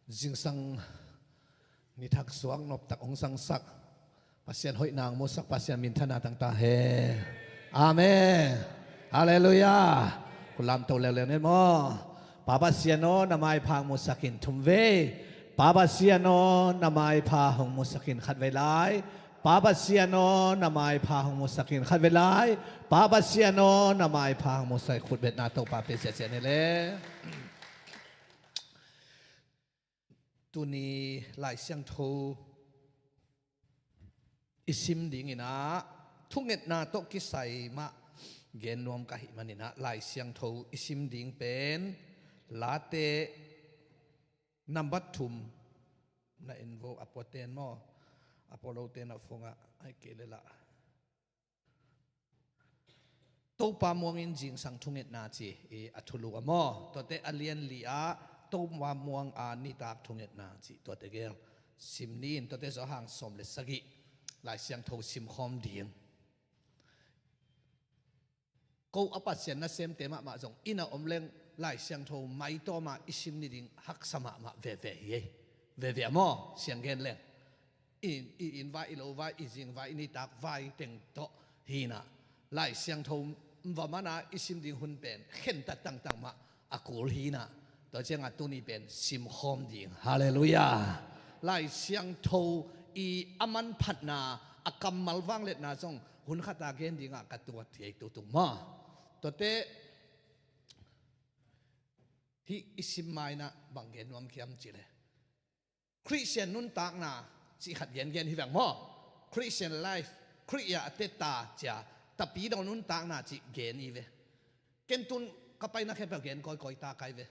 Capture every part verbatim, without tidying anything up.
Zingsang nithak suak noptak hong sangsak Pasian hoihna hong musak Pasian minthanna tangta hen. Amen. Halleluiah. Khulam to leuleu ni maw. Pa Pasian aw, na maipha hong musak in thumvei. Pa Pasian aw, na maipha hong musak in khatvei lai. Pa Pasian aw, na maipha hong musak in khatvei lai. Pa Pasian aw, na maipha hong musak in khutbetna Topa pe siasia ni le. Tuni Lai Siangtho i sim dingin ah thungetna tawh kisai mah gen nuam ka hih manin ah Lai Siangtho i sim ding pen Late nambat thum na en vo a puaten maw a pualoten a fongah ai kei le lah Topa muangin zingsang thungetna ci i a thulu a maw? Tuate a lianli ah Topa muang a nitak thungetna ci tuate gel sim ni in tuate zawhang sawm le sagih Lai Siangtho simkhawm ding. Ko a Pasian nasemte mahmah zong inn a om leng Lai Siangtho maitawm a i sim ni ding haksa mahmah veve hi ei. Veve a maw siang gen leng i, i inn vai, i lo vai, i zing vai, i nitak vai teng tawh hi in ah Lai Siangtho va man a i sim ding hun pen khentat tangtang mah a kul hi in ah tua ciangah tuni pen simkhawm ding. Halleluiah. Lai Siangtho i a manphatna a kammal vangliatna zong hun khat a gen dingah ka tuat hi ei tutung maw? Tuate hih i sim ma in ah bang gen nuam hiam ci le Khristian nuntakna cih khat gengen hi veng maw? Khristian life, Khrih a teta cia Tapidaw nuntakna cih gen hi ve. Ken tun ka paina khempeuh gen kawikawi ta kai ve.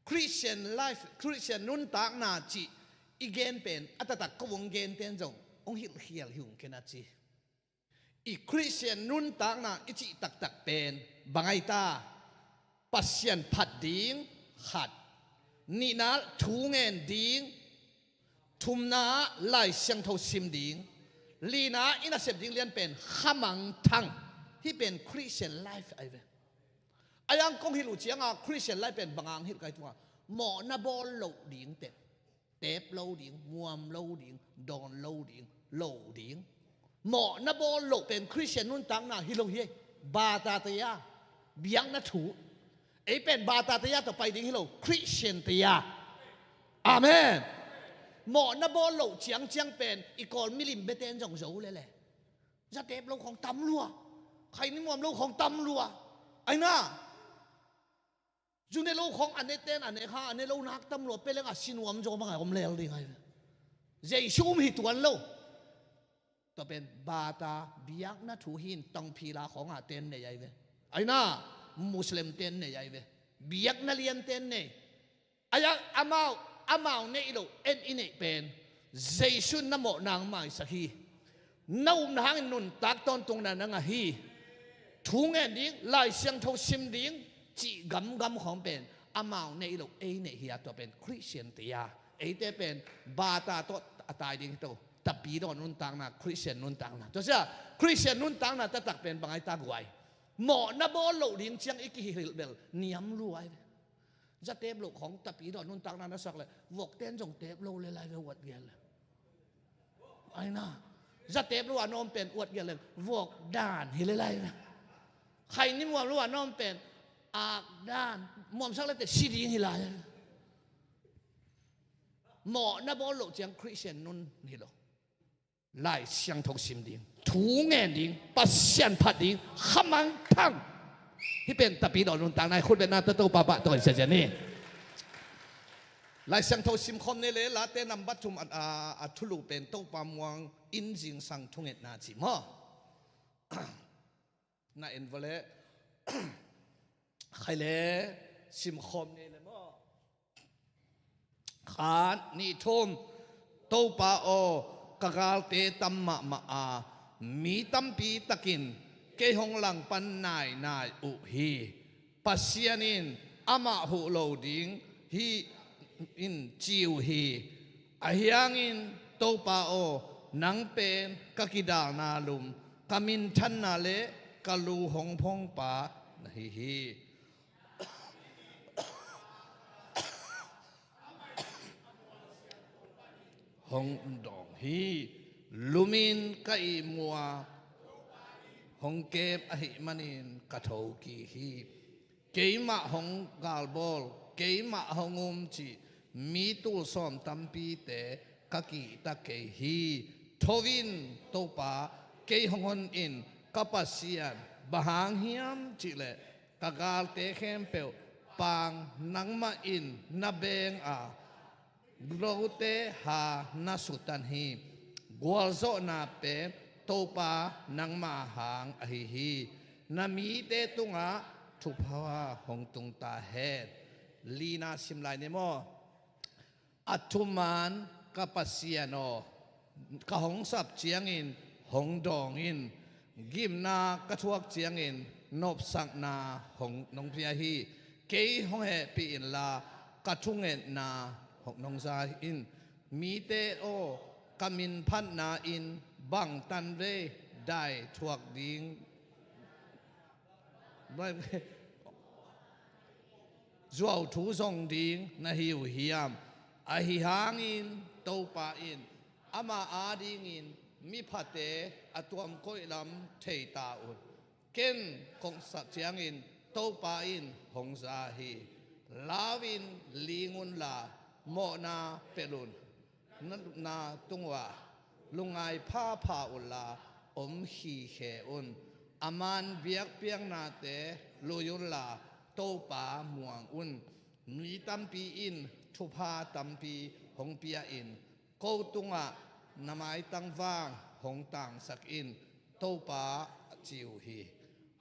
Khristian life, Khristian nuntakna cih i gen pen a taktak ko hong gen ten zong hong hilhkhial hi ung ken a ci. I Khristian nuntakna i cih taktak pen bang ai ta? Pasian phat ding khat, nihna thu ngen ding, thumna Lai Siangtho sim ding, lina i nasep ding lian pen khamangthang. Hih pen Khristian life ai ve. Ai ang kong hilh uh cianga Khristian life pen bang ang hilh kai tunga mawhna bawl loh ding teh. Tep lo ding, muam lo ding, dawn lo ding, lo ding. Mawhna bawl loh pen Khristian nuntakna hi lo hi. Bata taya, biakna thu. Ei pen bata taya tawh pai ding hi lo, Khristian taya. Amen. Mawhna bawl loh ciangciang pen i kawl milim beten zong zo lele. Zatep lo khawng tam lua. Khaini muam lo khawng tam lua. Aina. Zu ne lo khawng a ne ten a ne kha a ne lo nak tam lua pe leng a si nuam zaw bangah om lel ding ai ve. Jesu um hi tuan lo. Tua pen bata biakna thu hin tongphila khawngah ten nei ai ve. Aina Muslim ten nei ai ve. Biakna lian ten nei. Ai ah amau amau neih loh en i neih pen Jesu na mawh nang maisak hi. Na upna hangin nuntak tawntungna na ngah hi. Thu ngen ding, Lai Siangtho sim ding cih gamgam khawng pen amau neih loh ei neih hi a tua pen Khristian taya. Eite pen bata tawh a tai ding hi to. Tapidaw nuntakna, Khristian nuntakna. Tua sia Khristian nuntakna taktak pen bang ai ta guai. Mawhna bawl loh ding ciang i kihilh bel niam luai. Zatep lo khawng Tapidaw nuntakna na sak le vok ten zong tep lo le lai ve uat gel le. Aina. Zatep lo a nawm pen uat gel le vok dan hi le lai ve. Khaini muam lo a nawm pen ak dan muamsak le te si ding hi lai. Mawhna bawl loh ciang Khristian nun hi lo. Lai Siangtho sim ding, thu ngen ding, Pasian phat ding, khamangthang. Hih pen Tapidaw nuntakna i khutbetna tawh Topa pah tawi siasia ni. Lai Siangtho simkhawm ni le Late nambat thum a, a, a thulu pen Topa muang in zingsang thungetna ci maw? Na en vawleh khai le simkhawm ni le maw? Khat nih thum. Topa aw, ka galte tam mahmah a, mi tampi takin kei hong langpan nainai uh hi. Pasian in amah huh lo ding hi in ci uh hi. Ahi hangin Topa aw, nang pen ka kidalna lum, ka minthanna le ka lu hong phongpa na hi hi. hong dawng hi. Lumin ka ihmu a, hong kem ahih manin ka thokik hi. Keimah hong galbawl, keimah hong um cih mi tul sawm tampite ka kihta kei hi. Tho in, Topa, kei hong hon in, ka Pasian. Bang hang hiam cihleh ka galte khempeuh pang nangmah in na beng a, lote ha na sutan hi. Gualzawhna pen Topa nangma hang ahi hi. Na mite tungah thupha hong tung ta hen. Lina sim lai ni maw? A thuman ka Pasian aw, ka hong sap ciangin hong dawng in, gimna ka thuak ciangin nopsakna hong nong pia hi. Kei hong hehpih inla, ka thungetna hong nong za in. Mite aw, ka minphatna in bang tanvei dai thuak ding, zuauthu zong ding na hi uh hiam? Ahi hangin Topa in ama adingin miphate a tuamkoih lam thei ta un. Ken kong sap ciangin Topa in hong za hi. Lau in ling unla, mawhna pelh un. Na lupna tungah lungngai phapha unla, om khikhe un. A man biakpiaknate lui unla, Topa muang un. Mi tampi in thupha tampi hong pia in, ko tungah na maitang vang hong tangsak in, Topa a ci uh hi.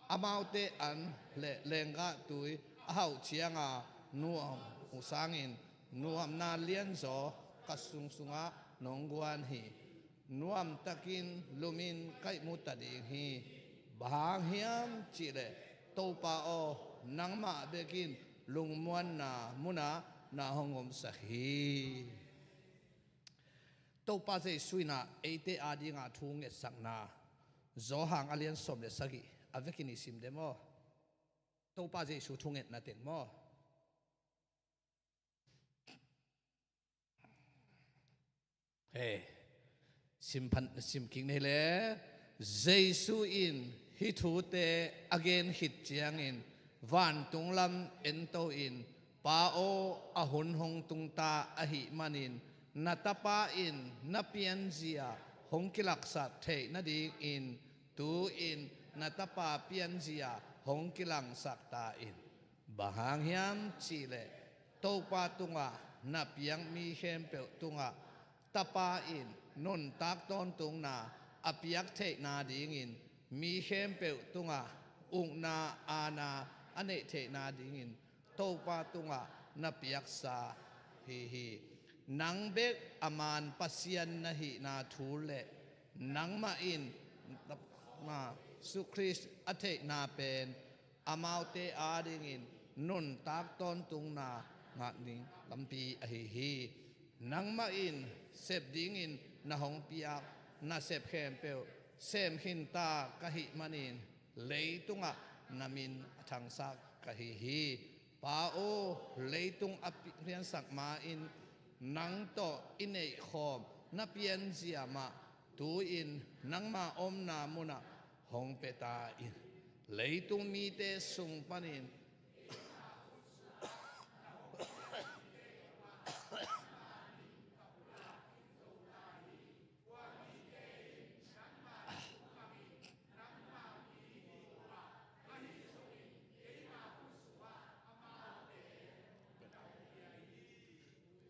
Amaute an le lenggah tui a hauh cianga nuam uh sangin nuamna lianzaw ka sungsungah nong guan hi. Nuamtakin lumin ka ihmu ta ding hi. Bang hang hiam cihleh Topa aw, nangmah bekin lungmuanna munah na hong omsak hi. Topa Jesu in ah eite adinga thu ngetsakna, Johan a lian sawm le sagih, a vekin i sim de maw? Topa Jesu thungetna teng maw? He, sim phan, sim kik nei le. Jesu in hih thute a gen khit ciangin vantung lam ento in, Pa aw, a hun hong tungta ahih manin na Tapa in na pianzia hong kilaksak theih nadingin tu-in na Tapa pianzia hong kilangsak ta in. Bang hang hiam cihleh Topa tungah na piak mi khempeuh tungah Tapa in nuntak tawntungna a piak theihna dingin, mi khempeuh tungah ukna aana a neih theihna dingin Topa tungah na piaksa hi hi. Nang bek a man Pasian na hihna thu le nangmah in Jesu Khrist a theihna pen amaute adingin nuntak tawntungna ngah ding lampi ahi hi. Nangmah in sep dingin na hong piak nasep khempeuh sem khinta ka hih manin leitungah na min a thangsak ka hi hi. Pa aw, leitung a piansak ma-in nang tawh i neihkhawm na pianzia mah tu-in nangma omna munah hong pia ta in. Leitung mite sung panin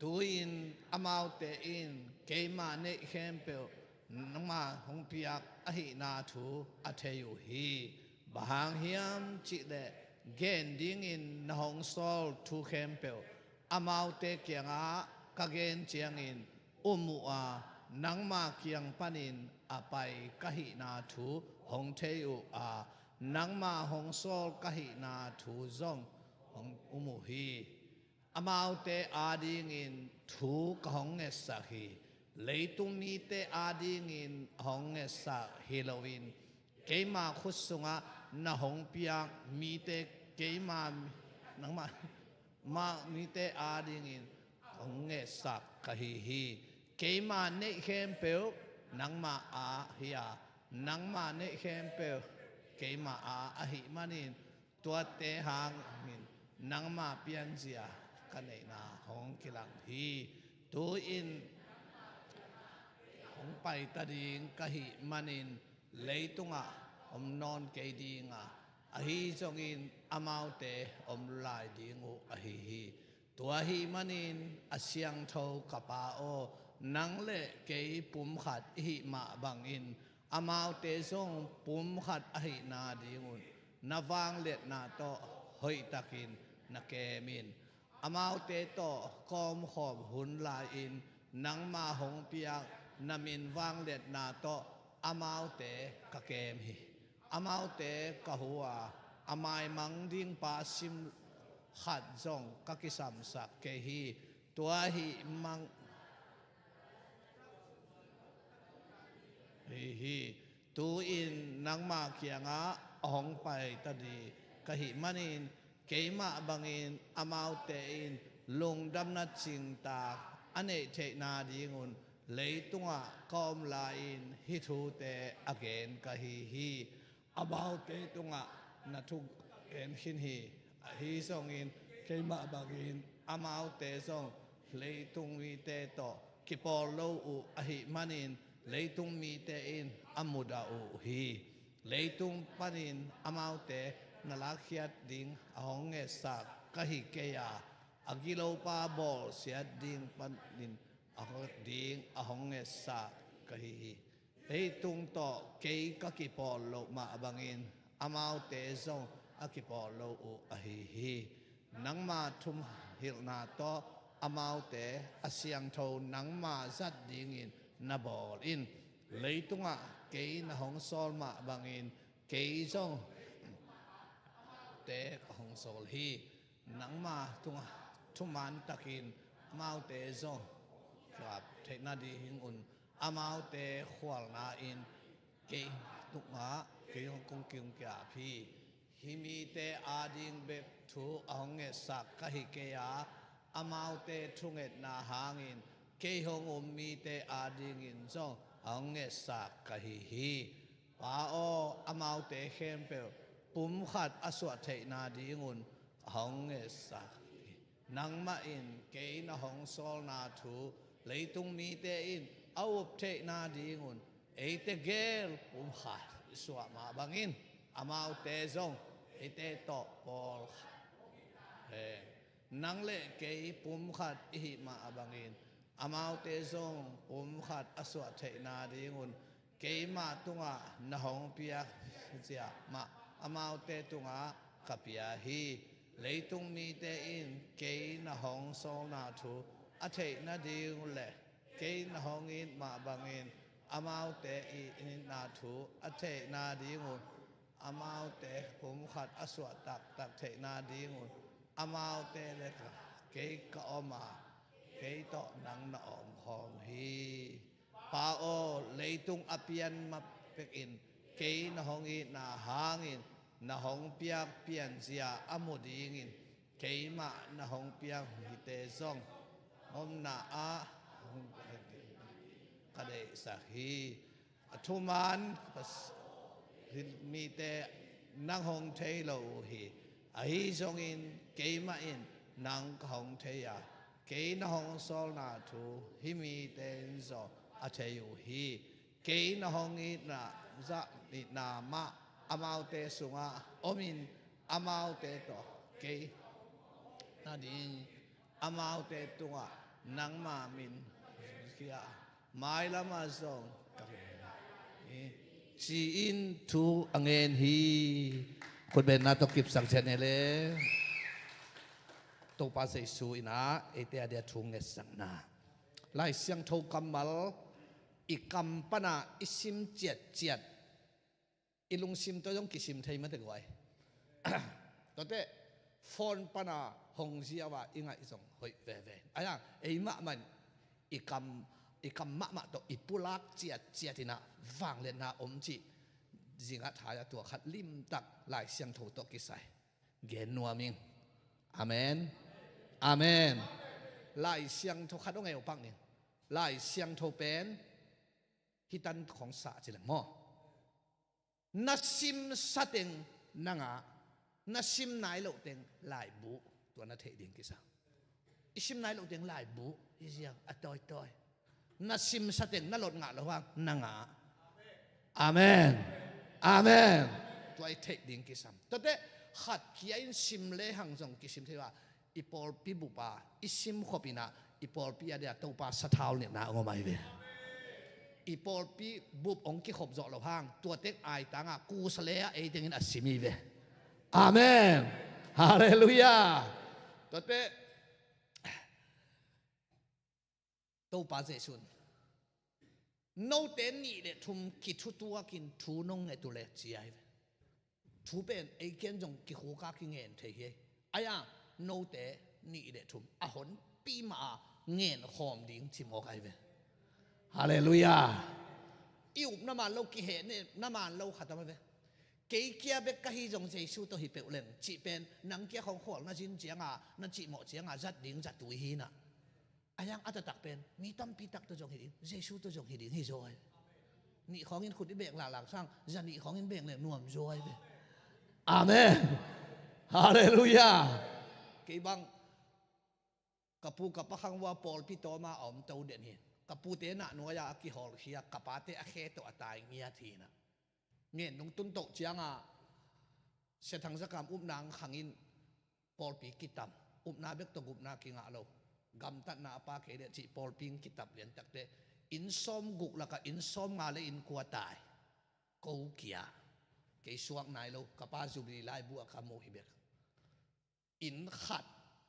Tu-in amaute in keima neih khempeuh nangma hong piak ahihna thu a thei uh hi. Bang hang hiam cihleh gen dingin na hong sawl thu khempeuh amaute kiangah ka gen ciangin um uh a, nangma kiang panin a pai ka hihna thu hong thei uh a, nangma hong sawl ka hihna thu zong hong um uh hi. Amaute adingin thu ka hong ngetsak hi. Leitung mite adingin a hong ngetsak hi loin keima khut sungah na hong piak mite keima nangma mah mite adingin hong ngetsak ka hi hi. Keima neih khempeuh nangma a hi a, nangma neih khempeuh keima a ahih manin, tuate hangin nangma pianzia ka neihna hong kilang hi. Tu-in hong paita ding ka hih manin, leitungah om nawn kei ding a, ahi zongin amaute om lai ding uh ahi hi. Tua ahih manin a siangtho ka Pa aw, nang le kei pumkhat i hih mah bangin, amaute zong pumkhat ahihna dingun na vangliatna tawh hoihtakin na kem in. Amaute tawh ka omkhawm hun lai-in nangma hong piak na min vangliatna tawh amaute ka kem hi. Amaute ka hu a, a maimang ding pa sim khat zong ka kisamsak kei hi. Tua ahih mang hi hi. Tu-in nangma kiangah a hong paita ding ka hih manin, keimah bangin amaute in lungdamna cingtak a neih theihna dingun leitungah ka om lai-in hih thute a gen ka hi hi. Amaute tungah na thugen khin hi. Ahi zongin keimah bangin amaute zong leitung mite tawh kipawl lo uh ahih manin, leitung mite in a mudah uh hi. Leitung panin amaute na lakkhiat ding a hong ngetsak ka hi kei a, a gilopa bawlsiat ding panin a hong, ding a hong ngetsak ka hi hi. Leitung tawh kei ka kipawl loh mah bangin amaute zong a kipawl lo uh ahi hi. Nangma thuhilhna tawh amaute a siangtho nangma zat dingin na bawl in. Leitungah kei na hong sawl mah bangin kei zong te ka hong sawl hi. Nangma tungah thuman takin amaute zong kap theihna dingun amaute khualna in kei tungah kei hong kong kiung kiap hi. Hih mite ading bek thu a hong ngetsak ka hi kei a, amaute thungetna hangin kei hong um mite adingin zong a hong ngetsak ka hi hi. Pa aw, amaute khempeuh pumkhat a suah theihna dingun a hong ngetsak hi. Nangmah in kei na hong sawlna thu leitung mite in a up theihna dingun eite gel pumkhat i suah mah bangin amaute zong eite tawh pawlkhat, he, nang le kei pumkhat i hih mah bangin amaute zong pumkhat a suah theihna dingun keimah tungah na hong piak zia mah amaute tungah ka pia hi. Leitung mite in kei na hong sawlna thu a theihna ding le kei na hong it mah bangin amaute i itna thu a theihna dingun, amaute pumkhat a suah taktak theihna dingun amaute le kei ka om a, kei tawh nang na omkhawm hi. Pa aw, leitung a pian mah pekin kei na hong itna hangin na hong piak pianzia a mu dingin keimah na hong piak hite zong omna ah hong ka deihsak hi. A thuman mite nang hong thei lo uh hi. Ahi zongin keimah in nang ka hong thei a, kei na hong sawlna thu hih mite in zong a thei uh hi. Kei na hong itna zah itna mah amaute sungah omin amaute tawh kei na ding amaute tungah nangma min kia mailamah zong ka hi, ci-in thu a ngen hi. Khutbetna tawh kipsak ciat ni le. Topa Jesu in ah eite a dia thu ngetsakna, Lai Siangtho kammal i kam pana i sim ciatciat, i lungsim tawh zong kisim thei mate guai. Tuate phone pana hong ziau a i ngaih zong hoih veve. Ahi hang ei mahmah in i kam, i kam mahmah tawh i pulak ciatciat in ah vangliatna om cih zingah thai a tua khat limtak Lai Siangtho tawh kisai gen nuam ing. Amen. Amen. Lai Siangtho khat hong ei uh pak ning. Lai Siangtho pen hih tan khong sa ci leng maw? Na simsa teng na ngah, na sim nai loh teng laibu, tua na theih ding kisam. I sim nai loh teng laibu hi ziang a tawitawi. Na simsa teng na lot ngah loh hang na ngah. Amen. Amen. Tua i theih ding kisam. Tuate khat kia in sim lehang zong kisim thei uh a, i pawlpi bup a i sim khop in ah, i pawlpi a dia Topa sathau liatna hong om ahi ve. I pawlpi bup hong kikhop zawh loh hang tua teng aitang a kusa le a ei tengin a sim hi ve. Amen. Halleluiah. Tuate Topa Jesuh in, note nih le thum kithutuakin thu nong nget uh leh ci ahi ve. Thu pen ei ken zong kikhuk a kingen thei hi. Ahi a, note nih le thum a honpi mah a ngen khawm ding ci mawk ahi ve. Halleluiah. I up na man lo, kiheh na man lo khat om ahi ve. Kei kia bek ka hi zong Jesuh tawh hi peuh leng cih pen, nang kia khong khual na zin cianga, na cihmawh cianga zat ding zat uh hi na. A hiang a taktak pen mi tampi tak tawh zong hi ding, Jesuh tawh zong hi ding hi zaw hi. Nih khawngin khut i bek lahlang sang za nih khawngin bek leng nuam zaw hi ve. Amen. Halleluiah. Kei bang ka pu ka pa khang uh a pawlpi tawma a om to den hi. Ka pute nah nuai-a a kihawlkhia, ka pate a khe tawh a tai ngiat hi na. Ngen nung tun toh cianga Sia Thang Za Kam upna ang khangin pawlpi kitam, upna bek tawh gupna kingah lo. Gamtatna a pa kei leh cih pawlpi in kitam lian takte, inn sawm guk lakah inn sawm nga le inn kua tai. Ko kia, kei suak nai lo, ka pa Jubilee laibu a ka muh hi bek. Inn khat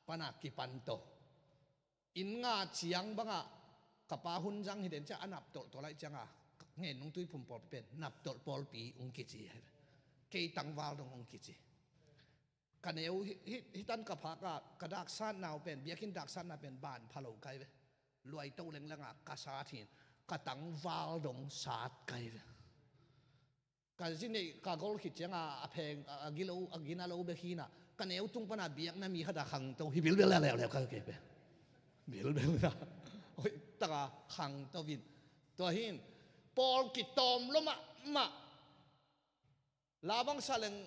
pana kipan to. Inn nga ciang bangah ka pa hun zang hi den ciang a naptolh tawh laih cianga, Ngen Nung Tuiphum pawlpi pen naptolh pawlpi hong kici hi. Kei tangval dong hong kici. Ka neu hi, hi, hi tan ka phak ah ka daksatna uh pen, biakinn daksatna pen ban pha lo kai ve. Luai to lengleng ah ka sat hi in, ka tangval dong sat kai ve. Ka zi neih ka gol khit cianga a pheng, a, a gilo, a gina lo bek hi na. Ka neu tung pana biakna mi khat a khangto hi bilbel leuleu ka kei pen. Bilbel na. Hoih taka khangto in. Tua hi in pawl kitawm lo mahmah. La bang sa leng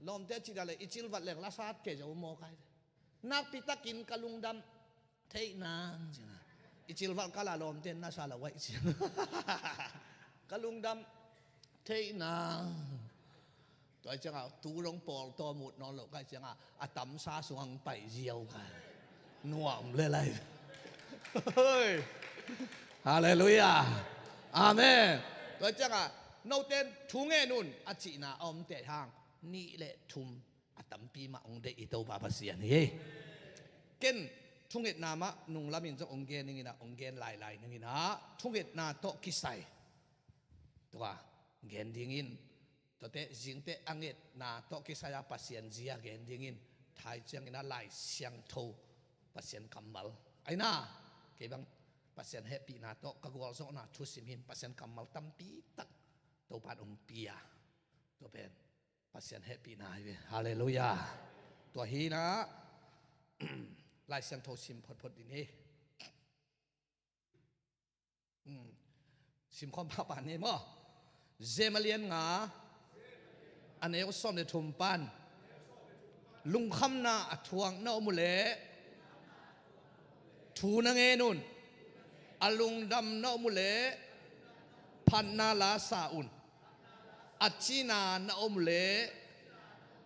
lawmte cih dah leh i cilvat leng la sat kei zo maw kai ve. Nakpi takin ka lungdam theih nang ci na. I cilvat ka la lawmte na sa lo aih ci. Ka lungdam theih nang. Tua cianga tu dong pawl tawm ut nawn lo kai cianga a tamsa sungah pai ziau kai. Nuam le lai. Hoi. Halleluiah. Amen. Tua cianga note in thu ngen un a cihna a om teh hang, nih le thum a tampi mah hong deih i Topa Pasian hi. Ken thungetna mah nunglamin zong hong gen ning in ah, hong gen lailai ning in ah, thungetna tawh kisai tua gen dingin, tuate zingte a ngetna tawh kisai a Pasian zia gen dingin, thai ciangin a Lai Siangtho Pasian kammal aina, kei bang Pasian hehpihna tawh ka gualzawhna thusim hi in Pasian kammal tampi tak Topa in hong pia. Tua pen Pasian hehpihna hi ve. Halleluiah. Tua hi in ah Lai Siangtho sim photphot ding hi. Sim khawm pahpah ni maw? Jem a lian nga, a neu sawm le thum pan, lungkhamna a thuak na om uh leh thu na ngen un. A lungdam na om uh leh phatna la sa un. A cina na om uh leh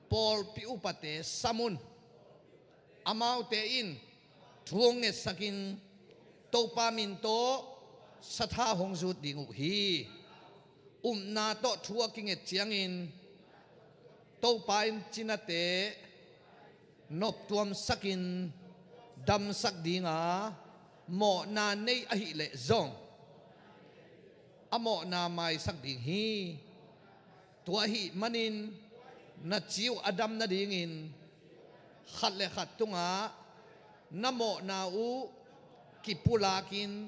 pawlpi upate sam un. Amaute in thu hong ngetsakin Topa min tawh sathau hong zut ding uh hi. Upna tawh thu a kinget ciangin Topa in cinate noptuamsakin damsak dinga mawhna nei ahih leh zong a mawhna maisak ding hi. Tua ahih manin na ci uh a dam nadingin khat le khat tungah na mawhna uh kipulakin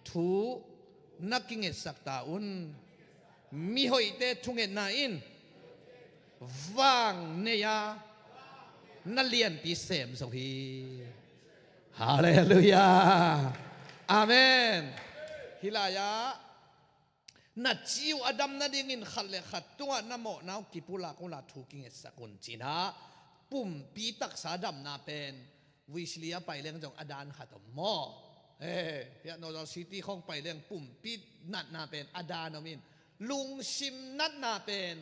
thu na kingetsak ta un. Mihoihte thungetna in vang nei-a na lianpi sem zo hi. Halleluiah. Amen. Hih lai-ah na ci uh a dam nadingin khat le khat tungah na mawhna uh kipulak unla thu kingetsak un, ci-in ah pumpi taksa damna pen Wesley a pai leng zong a dan khat om maw? Eh, hiah Northern City khawng pai leng pumpi natna pen a dan om in, lungsim natna pen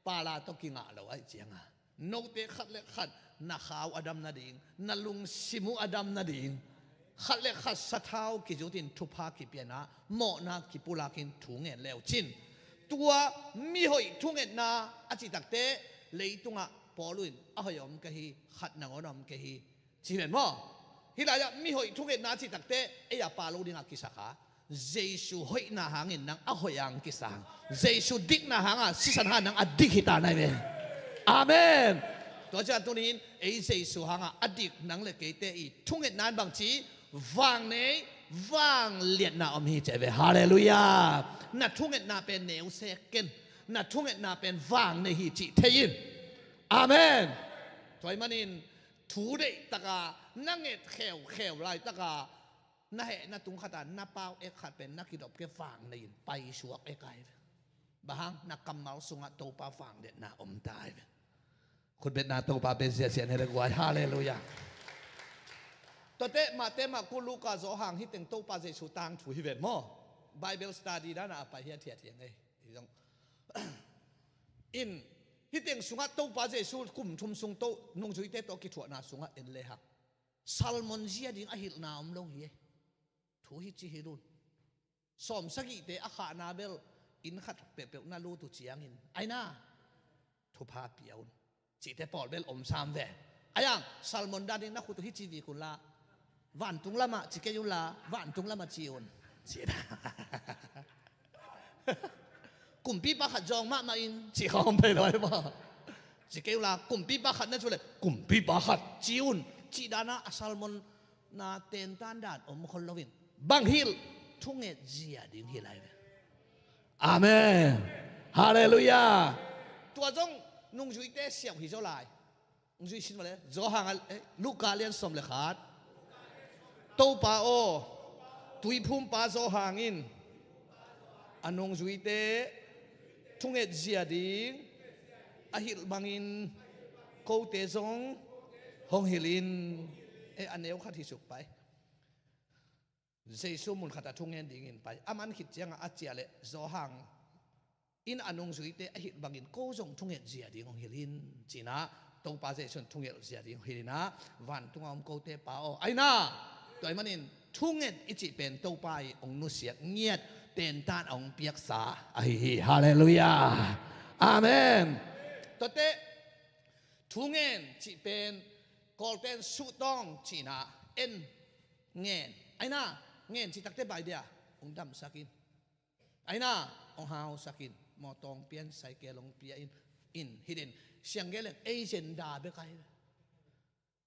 pala tawh kingah lo ahih cianga, note khat le khat na kha uh a dam nading, na lungsim uh a dam nading, khat le khat sathau kizutin thupha kipia-in ah mawhna kipulakin thu ngen le uh cin. Tua mihoih thungetna a cih takteh leitungah Paul in a hoih a om kei hi, khat nangawn a om kei hi, ci hi ven maw? Hih lai-ah mihoih thungetna a cih takteh ei a pa lo dingah kisakha, Jesu hoihna hangin nang a hoih a hong kisang, Jesu dikna hangah sisan hangah nang a dik hi ta na hi ve. Amen. Tua ciang tuni-in ei Jesu hangah a dik nang le keite i thungetna in bangci, vang nei, vangliatna om hi ci hi ve. Halleluiah. Na thungetna pen neu se ken, na thungetna pen vang nei hi cih thei in. Amen. Tua ahih manin thu deih taka na nget kheukheu laitaka na heh na tung khata na pau ek khat pen na kidop kei vang nei in paisuak ek ai ve. Bang hang, na kammal sungah Topa vangliatna om ta ai ve. Khutbetna Topa pen ziahziah ni le guai. Halleluiah. Tuate Mate, Marku, Luka, Johan hih teng Topa Jesu tangthu hi ven maw? Bible study dana a pai hiat hiat hiang ei. Hi zong in, hih teng sungah Topa Jesu kum thum sung to nungzuite tawh kithuahna sungah en lehang Salmon zia ding a hilhna om lo hi ei. Thu hi ci hilh un. Sawm sagihte a khahna bel inn khat peuhpeuh na lut uh ciangin, aina, thupha pia un, cihte pawl bel om sam ve. Ayang, Salmon dan ding na khut uh hi ci vik unla, vantung lamah ci kei unla, vantung lamah ci un. Ci kumpipa khat zawng mahmah in ci khawng pei lo ai maw? Ci kei unla, kumpipa khat na cu le, kumpipa khat ci un. Cih dana a Salmon na tentan dan om khol loin bang hilh, thunget zia ding hilh ai ve. Amen. Halleluiah. Tua zong nungzuite siauh hi zaw lai. Nungzui sin mah le, Johan a, eh, Luka lian sawm le khat. Topa aw, tuiphumpa Johan in a nungzuite thunget zia ding a hilh bangin kote zong hong hilh in. Eh, a neu khat hi suk pai. Jesu mun khatah thungen dingin pai. A man khit ciangah a ciah leh Johan in a nungzuite a hilh bangin ko zong thunget zia ding hong hilh in, ci-in ah Topa Jesu in thunget zia ding hong hilh in ah, vantungah om kote Pa aw, aina. Tua ahih manin thunget i cih pen Topa i hong nusiat ngiat tentan a hong piaksa ahi hi. Halleluiah. Amen. Tuate thungen cih pen Kawlten suhtawng ci-in ah en, ngen, aina, ngen cih takte bai dia, hong damsak in, aina, hong hausak in, mawtaw hong pia in, cycle hong pia in, in, hih den siang gel leng ei zenda bek ahi ve.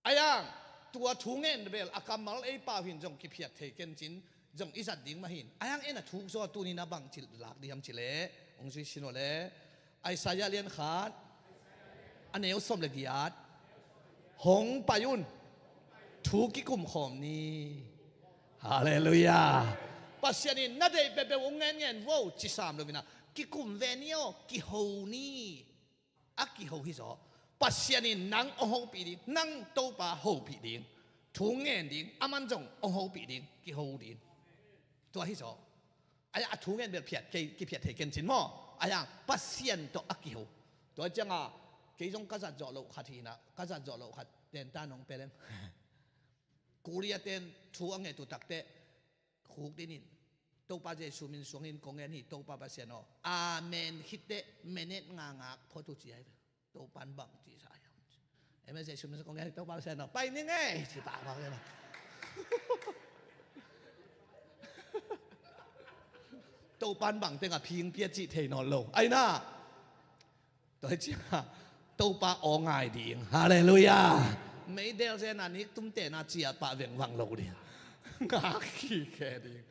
Ayang, tua thungen bel a kammal ei pau hin zong kiphiat thei ken cin, zong i zat ding mah hin. Ayang, en a thuk zaw tuni-in a bang cih lak ding hiam cih leh, hong zui sin aw le, Isaiah lian khat, a neu sawm le giat, hong pai un, thu kikum khawm ni. Halleluiah. Pasian in na deih peuhpeuh hong ngenngen vo, ci sam lo-in ah, kikum ve ni aw, kiho ni. A kiho hi zaw. Pasian in nang hong hopih ding, nang Topa hopih ding, thu ngen ding, a man zong hong hopih ding, kiho ding. Tua hi zaw. Ayang, a thungen bel phiat, kei, kiphiat thei ken cin maw? Ayang, Pasian tawh a kiho. Tua ciangah kei zong ka zat zawh loh khat hi-in ah, ka zat zawh loh khat tentan hong pia leng. Korea ten thu a nget uh takteh khuk dinin, Topa Jesu min suangin kong ngen hi, Topa Pasian aw, amen khit teh minute nga ngak phot uh ci ahi ve. Topa'n bang ci sa hiam? Amen, Jesu min suangin kong ngen hi, Topa Pasian aw, pai ning ei, ci pah bang hi na. Topa'n bang tengah phingpia cih thei nawn lo, aina. Tua hi ciangah Topa aw ngai ding. Halleluiah. Meidel zen a nik tumtehna ciah pah vengvang lo ding. Ngak kikhe ding.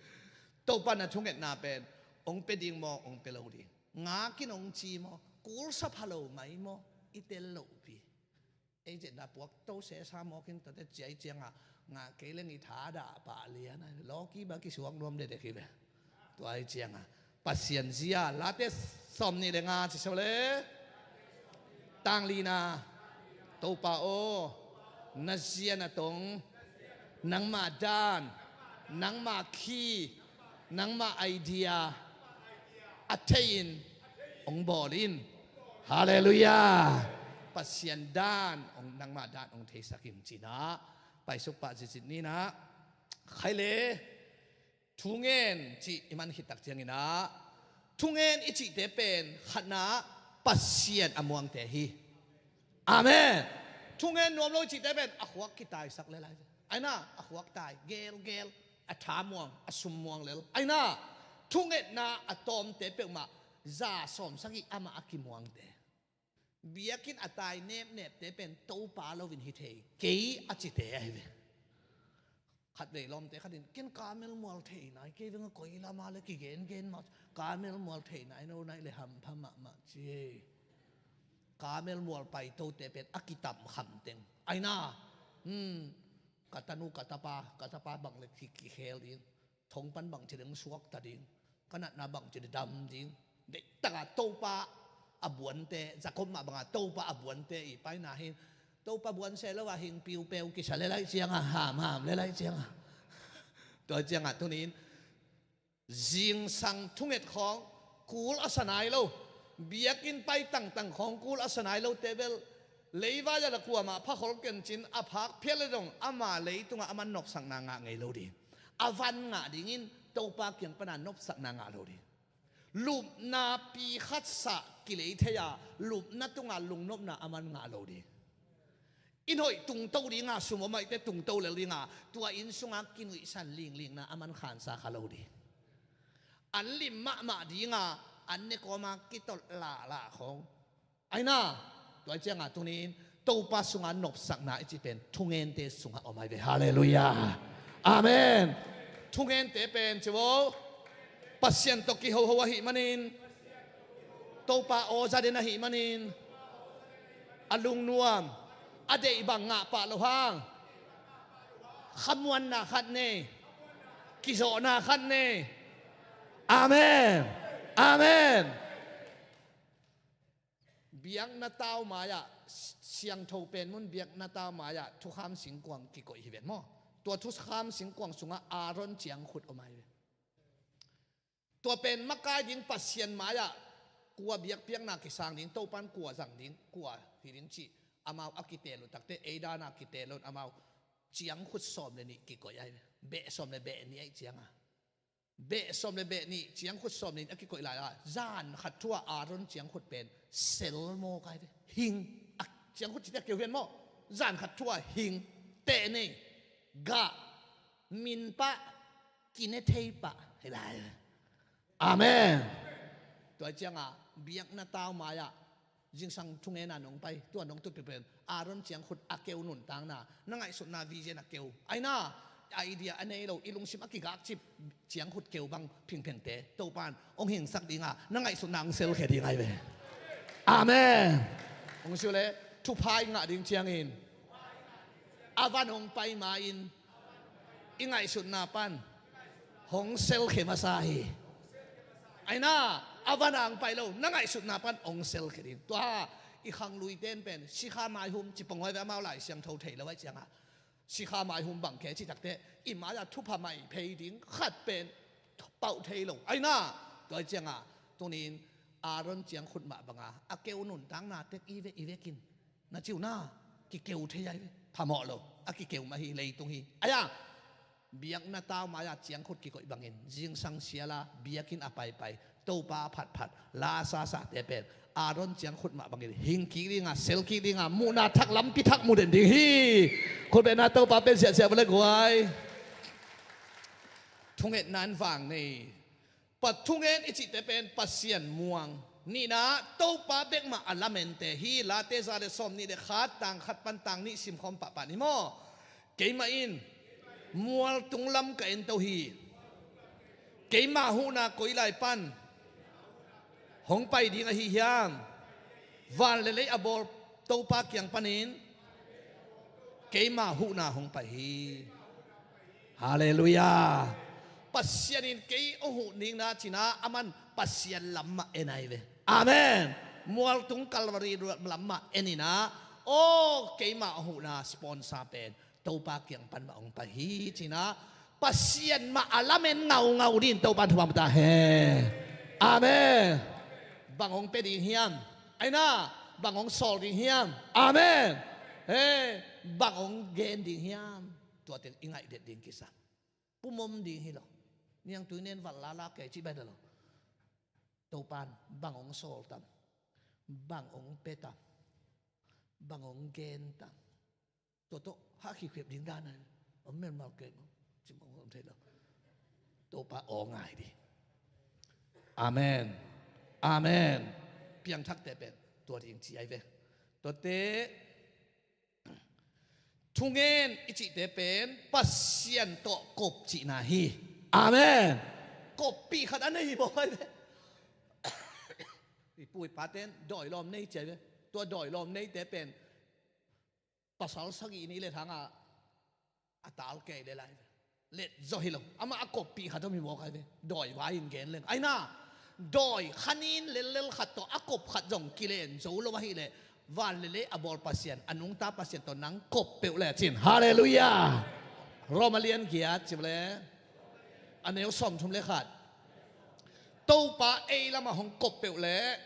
Topa na thungetna pen hong pia ding maw, hong pia lo ding? Ngak in hong ci maw, kulsa pha lo mai maw, i tel lohpi. Ei zetna puak to sesa mawk in tate ciai cianga ngah kei leng i thadah pah lian a lawki baki suak nuam dedek hi ve. Tua hi cianga Pasian zia Late sawm nih le nga ci sole. Tanglina, Topa aw, na zia na tong, nangmah dan, nangmah khi, nangmah idea a thei in hong bawl in. Halleluiah. Pasian dan hong, nangmah dan hong theisak in cinah paisuk pah zizit ninah. Khaile thungen cih i man khit tak cianginah thungen i cihte pen khatna Pasian a muangte hi. Amen. Thungen nuam lo i cihte pen a khuak kitaisak le lai ve. Aina a khuak tai gelgel, a tha muang, a sum muang lel. Aina thungetna a tawmte peuhmah za sawm sagih amah a kimuangte. Biakinn a tai nepnepte pen Topa loin hi thei kei a cite ahi ve. Khatvei lawmte khatin ken Kamel mual thei nai kei venga koi lama le kigengen ma Kamel mual thei nai no nai le hampha mahmah ci. Kamel mual paitote pen a kitam khamteng aina. Hmm. Ka tanu ka tapa ka tapa bang le ki kikhel ding. Thong pan bang ci ding suakta ding. Ka natna bang ci ding dam ding. Deihtaka Topa a buante Jakob mah banga Topa a buante i paina hin Topa buan se lo a hing piupeu kisa le lai cianga hamham le lai cianga. Tua cianga tunin zingsang thunget khawng kul a sa nai lo. Biakinn pai tangtang khawng kul a sa nai lo tebel leivai a la kuamah phakhol kencin a phak phiat le dong ama leitungah a man nopsakna ngah ngei lo ding. A van ngah dingin Topa kiang pana nopsakna ngah lo ding. Lupna pi khat sah kilei thei a lupna tunga lungnopna a man ngah lo ding. Inn hoih tungto dinga sum om ahihte tungto lel dinga tua inn sunga kinuihsan linglingna a man khansa kha lo ding. An lim mahmah dinga an ne kawma kitolh lahlah khawng aina. Tua cianga tunin Topa sunga nopsakna i cih pen thungente sungah om ai ve. Halleluiah. Amen. Thungente pen civo Pasian tawh kihoho ahih manin Topa aw zaden ahih manin a lungnuam a deih bang ngah pah lo hang khamuanna khat nei, kizawhna khat nei. Amen. Amen. Biakna tau mai-ah siangtho pen mun biakna tau mai-ah thukham singkuang kikoih hi ven maw? Tua thukham singkuang sungah Aaron ciangkhut om ahi ve. Tua pen makai ding Pasian mai-ah kua biakpiakna kisang ding Topan kua zang ding kua hi ding cih amau a kitel uh takte eidana kitel uh amau ciangkhut sawm le nih kikoih ahi ve. Beh sawm le beh nih ahi cianga beh sawm le beh nih ciangkhut sawm nih a kikoih lai a zan khat thua Aaron ciangkhut pen sel maw kai ve hing a ciangkhut cite a keu hian maw? Zan khat thua hing teh nei gah min pah kine thei pah hi lai. Amen. Tua cianga biakna tau mai-ah zingsang thungena nong pai tua nong tutpi pen Aaron ciangkhut a keu nuntakna na ngaihsutna vision a keu aina idea a nei lo i lungsim a kigakcip ciangkhut keu bang phingphengte Topan hong hingsak dinga na ngaihsutna hong selkhia ding ai ve. Amen. Hong siu le thupha i ngah ding ciangin a van hong pai ma-in i ngaihsutna pan hong selkhia masa hi. Aina a van ang pai lo na ngaihsutna pan hong selkhia ding tua i khangluiten pen sikha maihum cipangoi ve amau lai siangtho thei lo ai cianga sikha maihum bang khe citakte i mai-ah thupha mai phei ding khat pen pauh thei lo aina. Tua cianga tunin Aaron ciangkhut mah banga a keu nuntakna tek i ve i vekin na ciu na kikeu thei ai ve phamawh lo a kikeu mah hi leitung hi aia. Biakna tau mai-ah ciangkhut kikoih bangin zingsang siala biakinn a paipai Topa phatphat la sasate pen Aaron ciangkhut mah bangin hingkik dinga selkik dinga muhna thak lampi thak muh den ding hi. Khutbetna Topa pen siahsiah vale guai. Thungetna in vang nei Pa thungen i cihte pen Pasian muang. Nihna Topa bekmah a lamente hi. Late za le sawm nih le khat tang khat pan tang nih simkhawm pahpah ni maw? Keimah in mual tunglam ka ento hi. Keimah huhna koi lai pan hong pai ding ahi hiam? Van le lei a bawl Topa kiang panin Keima huhna hong pai hi. Halleluiah. Pasian in kei hong huh ning na ci-in ah, aman Pasian lam mah en ahi ve. Amen. Mualtung Calvary lam mah en in ah, aw, keima hong huhna sponsor pen Topa kiang pan mah hong pai hi ci-in ah, Pasian mah a lamen ngaungau dingin Topa in thupha pia ta hen. Amen. Bang hong pia ding hiam? Ahi na, bang hong sawl ding hiam? Amen. He, bang hong gen ding hiam? Tua teng i ngaih det ding kisam. Pumom ding hi lo. Niangtui nen vat lala kei ci bai da lo. Topa in bang hong sawl tam, bang hong pia tam, bang hong gen tam. Tua tawh hah khikhep ding dan a om melmal kei maw? Ci mawk om thei lo. Topa aw ngai ding. Amen. Amen. Piangthakte pen tua ding ci ahi ve. Tuate thungen i cihte pen Pasian tawh kop cihna hi. Amen. Koppih khat a nei hi mawk ahi ve. I pu i pate'n dawi lawm nei ci ahi ve. Tua dawi lawm neite pen pasal sagih nih let hang a, a tal kei le lai. Let zaw hi lo. Amah a koppih khat om hi mawk ahi ve. Dawi vai in gen leng. Ahi na, dawi khanin lellel khat tawh a kop khat zong kilen zo lo ahih leh, van le lei a bawl Pasian, a nungta Pasian tawh nang kop peuh le cin. Halleluiah. Roma lian giat ci le, a neu sawmthum le khat. Topa ei lamah hong kop peuh leh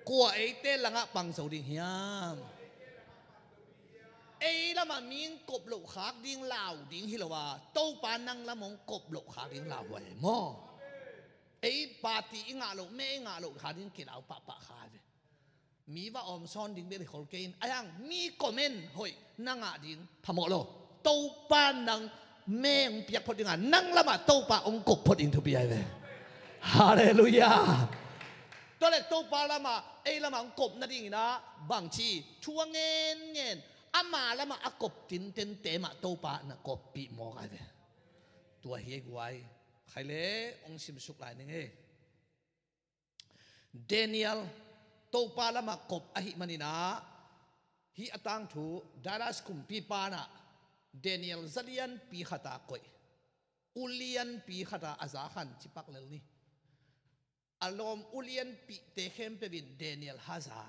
kua eite langah pang zo ding hiam? Ei lamah mi hong kop loh khak ding lau ding hi lo a, Topa nang lam hong kop loh khak ding lau huai maw? Ei party i ngah loh, me i ngah loh khak ding kilau pahpah kha ve. Mi va awm sawn ding bel i khol kei in, a hiang mi comment hoih na ngah ding phamawh lo. Topa nang me hong piak phot ding a, nang lamah Topa hong kop phot ding thupi ahi ve. Halleluiah. Tua leh Topa lamah, ei lamah hong kop nadingin ah bangci thu a ngenngen, ama lamah a kop tintente mah Topa na koppih mawk ahi ve. Tua hi e guai. Khai le hong simsuk lai ning e. Daniel Topa lamah kop ahih manin ah, hih a tangthu Darius kumpipa in ah Daniel zalianpi khat a koih, ulianpi khat a a za khan ci pak lel ni. A lawm ulianpihte khempeuh in Daniel haza.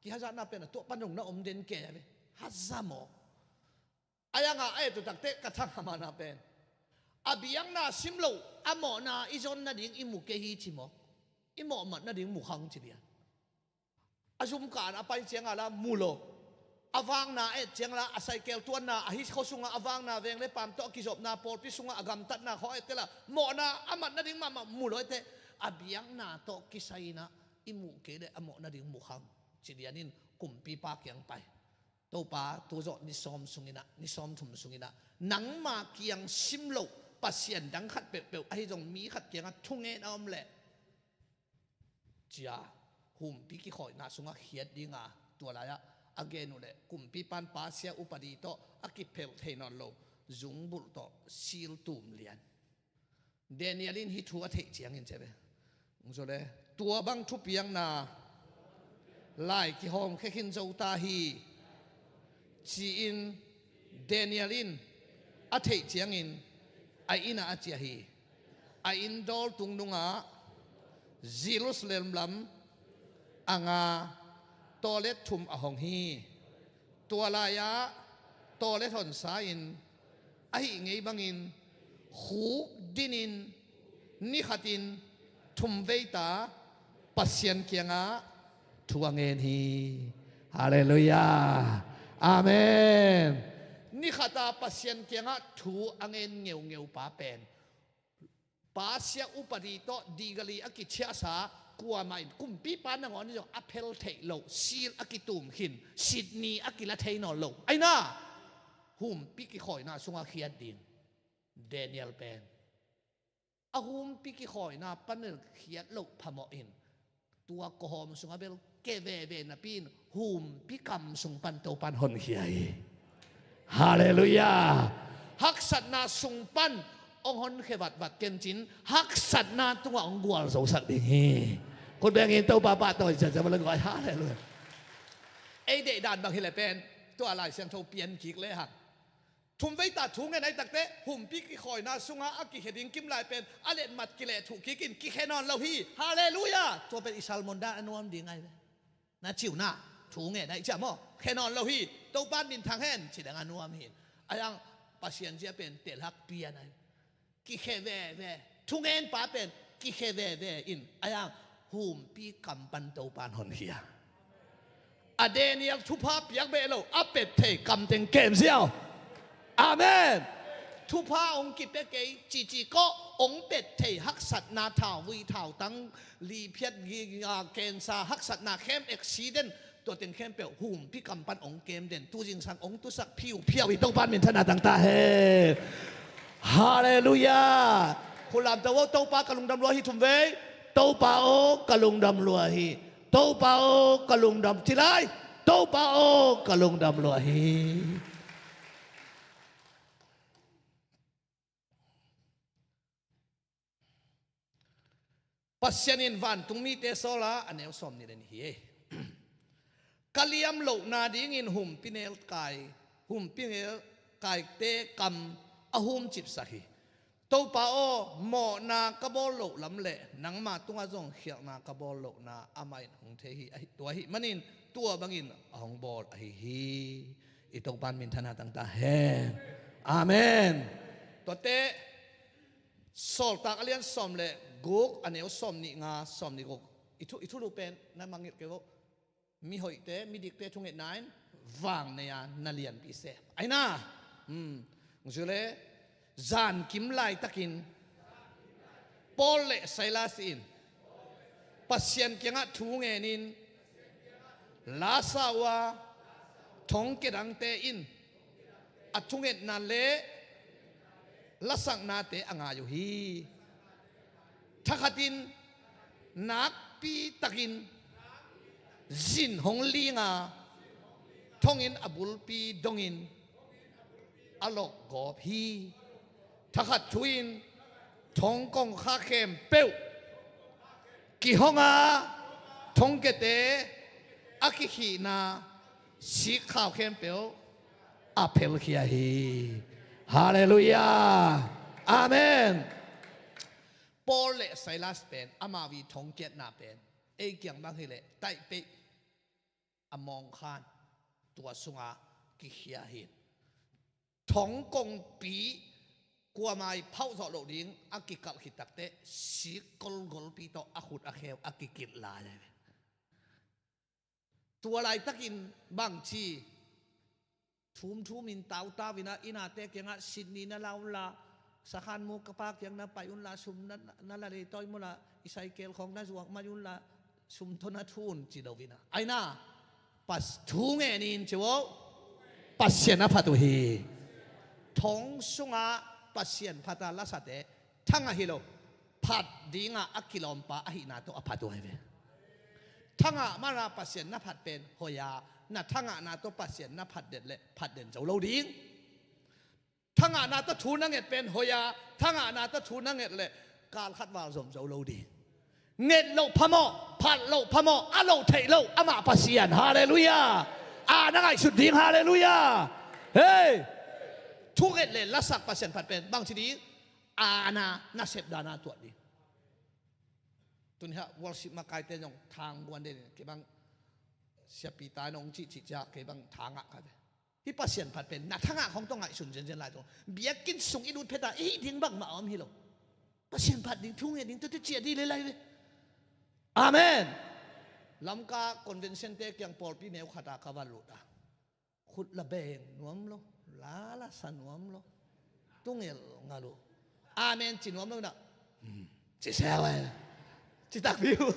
Kihazatna pen a tuah pan zong na om den kei a ve. Haza mawk. A hiang a, a et uh takteh ka thang a, amah na pen a biakna sim loh, a mawhna i zon nading i mu kei hi ci mawk. I mawh mat nading mu khang ci lian. A zumkan a pai ciang a la mu lo. A vakna a et ciang la, a saikel tuanna, a hih khua sungah a vakna, veng le paam tawh a kizopna, pawlpi sungah a gamtatna khawng a et teh la, mawhna a mat nading mahmah mu lo e teh, a biakna tawh kisai in ah i muh kei leh a mawh nading mu khang ci lian in kumpipa kiang pai. Topa, tu zawh ni sawm sungin ah, ni sawmthum sungin ah nangma kiang sim loh pasian dang khat peuhpeuh, ahi zong mi khat kiangah thungen a om leh, ci-a humpi kikhawina sungah khiat dinga, tua lai-ah a gen uh leh kumpipa in Persia upadi tawh a kiphelh thei nawn lo zungbulh tawh sil tum lian. Daniel in hih thu a theih ciangin ci ve. Hong zo le, tua bang thupiakna lai kihawmkhia khin zo ta hi, ci-in Daniel in a theih ciangin a inn ah a ciah hi. A inn dawl tung nungah Jerusalem lam a nga tawlet thum a hong hi. Tua lai-ah tawlet honsa in, ahih ngei bangin khuk dinin ni khatin thumvei ta Pasian kiangah thu a ngen hi. Halleluiah. Amen. Ni khata Pasian kiangah thu a ngen ngeungeu pa pen Persia upadi tawh digali a kichiahsa, kuamah in kumpipa nangawn in zong a phel theih loh, sil a kitum khin, sitni a kila thei nawn lo. Aina, humpi kikhawina sungah khiat ding. Daniel pen a humpi kikhawina pan khiat loh phamawh in, tua kawhawm sungah bel ke veve napi in humpi kam sung pan Topa in honkhia hi. Halleluiah. Haksatna sung pan hong honkhia vatvat kencin, haksatna tungah hong gualzosak ding hi. Khut bengin Topa pahtawi ciatciat va la guai. Halleluiah. Ei deihdan bang hileh pen Tua Lai Siangtho pian kik lehang thumvei ta thu ngen ai takte, humpi kikhawina sungah a kikhia ding kimlai pen a letmat kileh thuh kik in kikhia nawn lo hi. Halleluiah. Tua pen i salmon dan a nuam ding ai ve. Na ciu na thu ngen ai cia maw, khia nawn lo hi. Topan minthang hen ci dang a nuam hi. Ai ang Pasian zia pen telhak pian ai. Kikhia veve. Thungen pa pen kikhia veve in ai ang humpi kam pan Topan honkhia. A Daniel thupha piak beh lo, a pet thei kam teng kem ziau. Amen. Thupha ong kipia kei cici kawh ong pet thei haksatna thauvui thautang liphiat gi, a, kensa haksatna khem accident tua teng khempeuh humpi kam pan ong kem den tu zingsang ong tusak phiuphiau i Topan minthanna tangta hen. Halleluiah. Khulam to aw, Topa ka lungdam lua hi thumvei. Topa aw ka lungdam lua hi. Topa aw ka lungdam ci lai. Topa aw ka lungdam lua hi. Pasian in vantung mite sawla a neu sawm nih le nih hi. Ka liam lohna dingin humpi nel kai, humpi nel kaite kam a humcipsak hi. Topa aw, mawhna ka bawl loh lam le nangma tungah zong khialhna ka bawl lohna amah in hong thei hi. Ahi, tua ahih manin tua bangin a hong bawl ahi hi. I Topan minthanna tangta hen. Amen. Tuate Sawltak a lian sawm le guk, a neu sawm nih nga, sawm nih guk. I thu, i thulu pen na mangngilh kei vo. Mihoihte, midikte thungetna in vang nei a na lianpi se. Aina. Hmm. Zule zankim laitakin Paul le Silas in Pasian kiangah thu ngenin lasa uh a thongkia dangte in a thungetna le lasaknate a ngai uh hi. Thakhatin nakpitakin zin hong linga thonginn a bulpi dongin a lokgawp hi. Thakhat thu-in thongkong kha khempeuh kihonga thongkiate a kikhihna sikkhau khempeuh a phelkhia hi. Halleluiah. Amen. Paul le Silas pen amau i thongkiatna pen ei kiang bang hileh taihpeih a mawngkhan tua sunga kikhia hi. Thongkongpi kuamah i phauh zawh loh ding a kikalh khit takteh sik golgolpi tawh a khut a kheu a kikilh lai. Tua laitakin bangci thumthumin tautau inah, i nate kiangah sitni na la unla, sakhan mu ka pa kiang na pai unla, sum na, na la leitawi unla, i saikel khawng na zuak mai unla, sum tawh na thu un ci lo inah. Aina, Pas, thu ngenin ci uh. Pasian a phat uh hi. Thong sungah Pasian phata lasate thangah hi lo, phat dingah a kilawmpa ahihna tawh a phat uh ahi ve. Thangah mana Pasian na phat pen hoih a, na thangahna tawh Pasian na phat den le phat den zo lo ding. Thangahna tawh thu na nget pen hoih a, thangahna tawh thu na nget le kal khat val zom zo lo ding. Nget loh phamawh, phat loh phamawh, a loh theih loh amah Pasian. Halleluiah. A na ngaihsut ding. Halleluiah. Hei, thunget le lasak Pasian phat pen bangci ding? A na nasep dana tuat ding. Tuni hah worship makaite zong thang guan den, kei bang siapi ta nong cihcih ciah kei bang thangah ka ve. Hih Pasian phat pen na thangah khong tawh ngaihsun zenzen lai tawh biakinn sung i lut pheta i hih ding bangmah a om hi lo. Pasian phat ding, thu ngen ding, tuate ciah dih lelai ve. Amen. Lamka convention te kiang pawlpi neu khata ka va lut a, khut la beng nuam lo, la la sa nuam lo. Tungel ngal uh. Amen ci nuam lo na. Hmm. Ci sel ai. Ci takpi uh.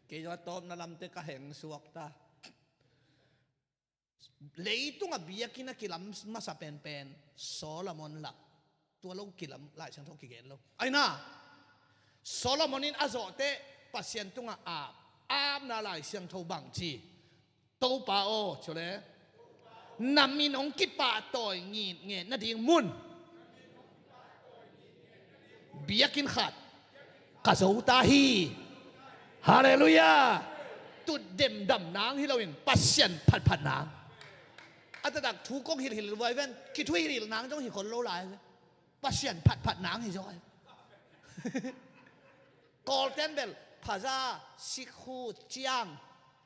Kei zong a tawpna lamte ka heng suak ta. Leitungah biakinn a kilam masa penpen Solomon lah. Tua lo kilam Lai Siangtho kigen lo. Aina, Solomon in a zawhte Pasian tungah ap, apna Lai Siangtho bangci? Topa aw, ci le, na min hong kipahtawi ngitnget nading mun biakinn khat ka zo ta hi. Halleluiah. Tut demdam nang hi loin Pasian phatphat nang. A taktak thu kong hilhhilh vai ven, kithuhilh nang zong hi khol lo lai ve. Pasian phatphat nang hi zaw. Kawlten bel phaza, sikhu, ciang.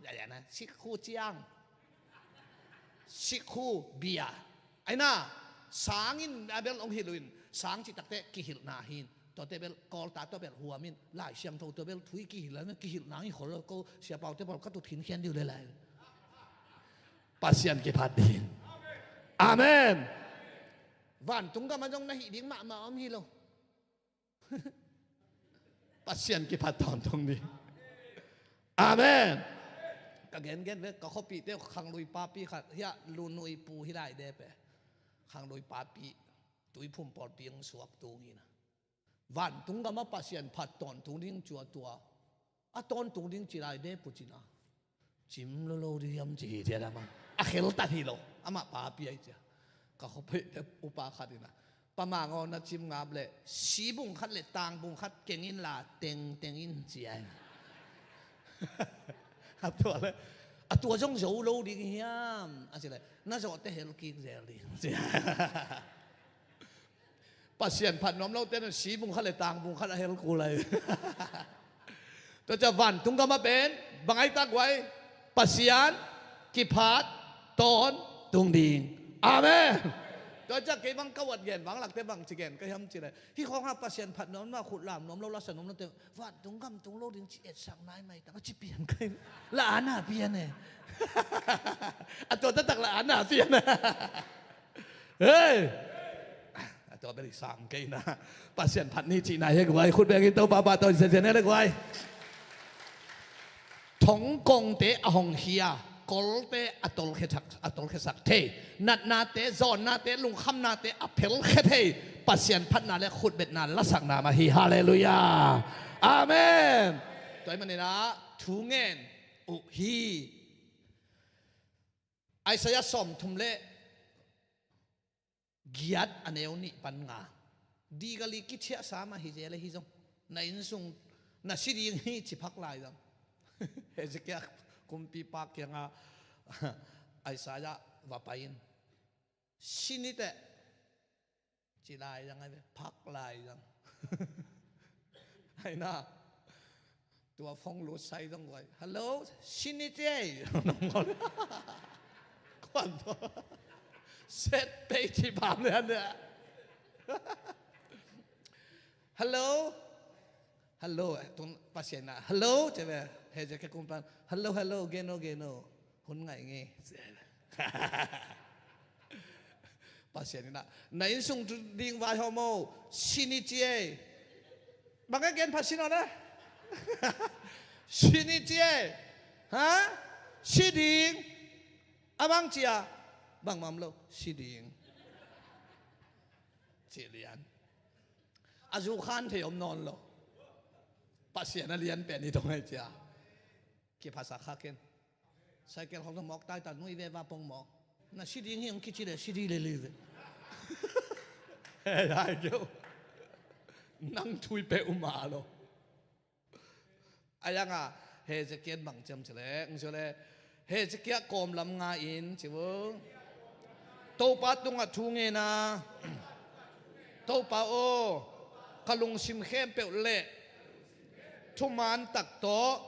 Ya, ya, na, sikhu, ciang. Sikhu, bia. Aina, sangin a bel ong hilh uh in, sang cih takte kihilhna hi in. Tuate bel Kawlta tua bel huamin, Lai Siangtho tua bel thu i kihilh, kihilh nang hi khol lo, ko siapaute pawl ka tut khinkhian dih uh le lai. Pasian kiphat dih. Amen. Vantung gam ah zong na hih ding mahmah om hi lo. Pasian kiphat tawntung dih. Amen. Ka gengen ve, ka khuapihte khanglui papi khat, hiah Lunui Pu hi lai de pe. Khanglui papi, Tuiphum pawlpi ong suak tung hi na. Vantung gam ah Pasian phat tawntung ding cih tua. A tawntung ding ci lai de Pu ci na. Cim lo lo ding hiam ci hi cia dah mah. A khel tat hi lo. Amah papi ahi cia. Ka khuapihte upa khat in a, Pa Mang aw, na cim ngap leh sibung khat leh tangbung khat keng inla tengteng in ci a. A tua leh, a tua zong zo lo ding hiam a ci leh, na zawhte hel kik zel ding ci a. Pasian phat nuam lote in sibung khat leh tangbung khat a hel kul lai. Tua ciang vantung gam ah pen bang a i tak uh ai, Pasian kiphat tawntung ding. Amen. Tua ciang kei bang ka uat gen, bang lakte bang ci gen ka hiam ci leh, hih khawng ah Pasian phat nuam lo, khut lam nuam lo, lasa nuam lote vantung gam tung lo ding ci etsak nai mai tam a ci pian kai. La ana pian e. A tua taktak la ana pian e. Hei. A tua beri sang kei na. Pasian phat ni cihna hi guai, khut bengin Topa pahtawi siasia ni le guai. Thongkongte a hongkhia, kolte a tolkhiasak, a tolkhiasak thei, natnate, zawnnate, lungkhamnate a phelkhia thei Pasian phatna le khutbetna lasakna mah hi. Halleluiah. Amen. Tua ahih manin ah thu ngen uh hi. Isaiah sawmthum le giat a neu nih pan nga. Digali kithiahsa mah hi zel e, hi zong na innsung na si ding hi ci phak lai zang. Hezekiah kumpipa kiangah Isaiah va pai in, si ni teh ci lai zang, a ve phak lai zang. Aina, tua phone lut sai zong guai. Hello, si ni teh. Nong guai. Kuan tua. Set pei ci bam le an le. Hello. Hello, eh, tung Pasian na. Hello, ci ve. Hezekiah kumpi'n. Hello, hello, gen o, gen o. Hun ngai nge. Pasian in ah, na innsung ding vaihawm o, si ni ci e. Bang e, gen pha si nawn e. Si ni ci e. Ha? Si ding. A bang ci a, bangmah om lo, si ding. Ci lian. A zu khan thei om nawn lo. Pasian a lian pen hi dong ai ci a. Kiphasa kha ken. Cycle khong mawk taita nui ve va pong mawk. Na si ding hi ong kici le si ding le li ve. Hei, hai keu. Nang thui pe uma lo. A yang a Hezekiah bang ciam ci le, ng ci le, Hezekiah kawm lam nga in ci vo. Topa tungah thu ngen a, Topa aw, ka lungsim khempeuh le thuman tak tawh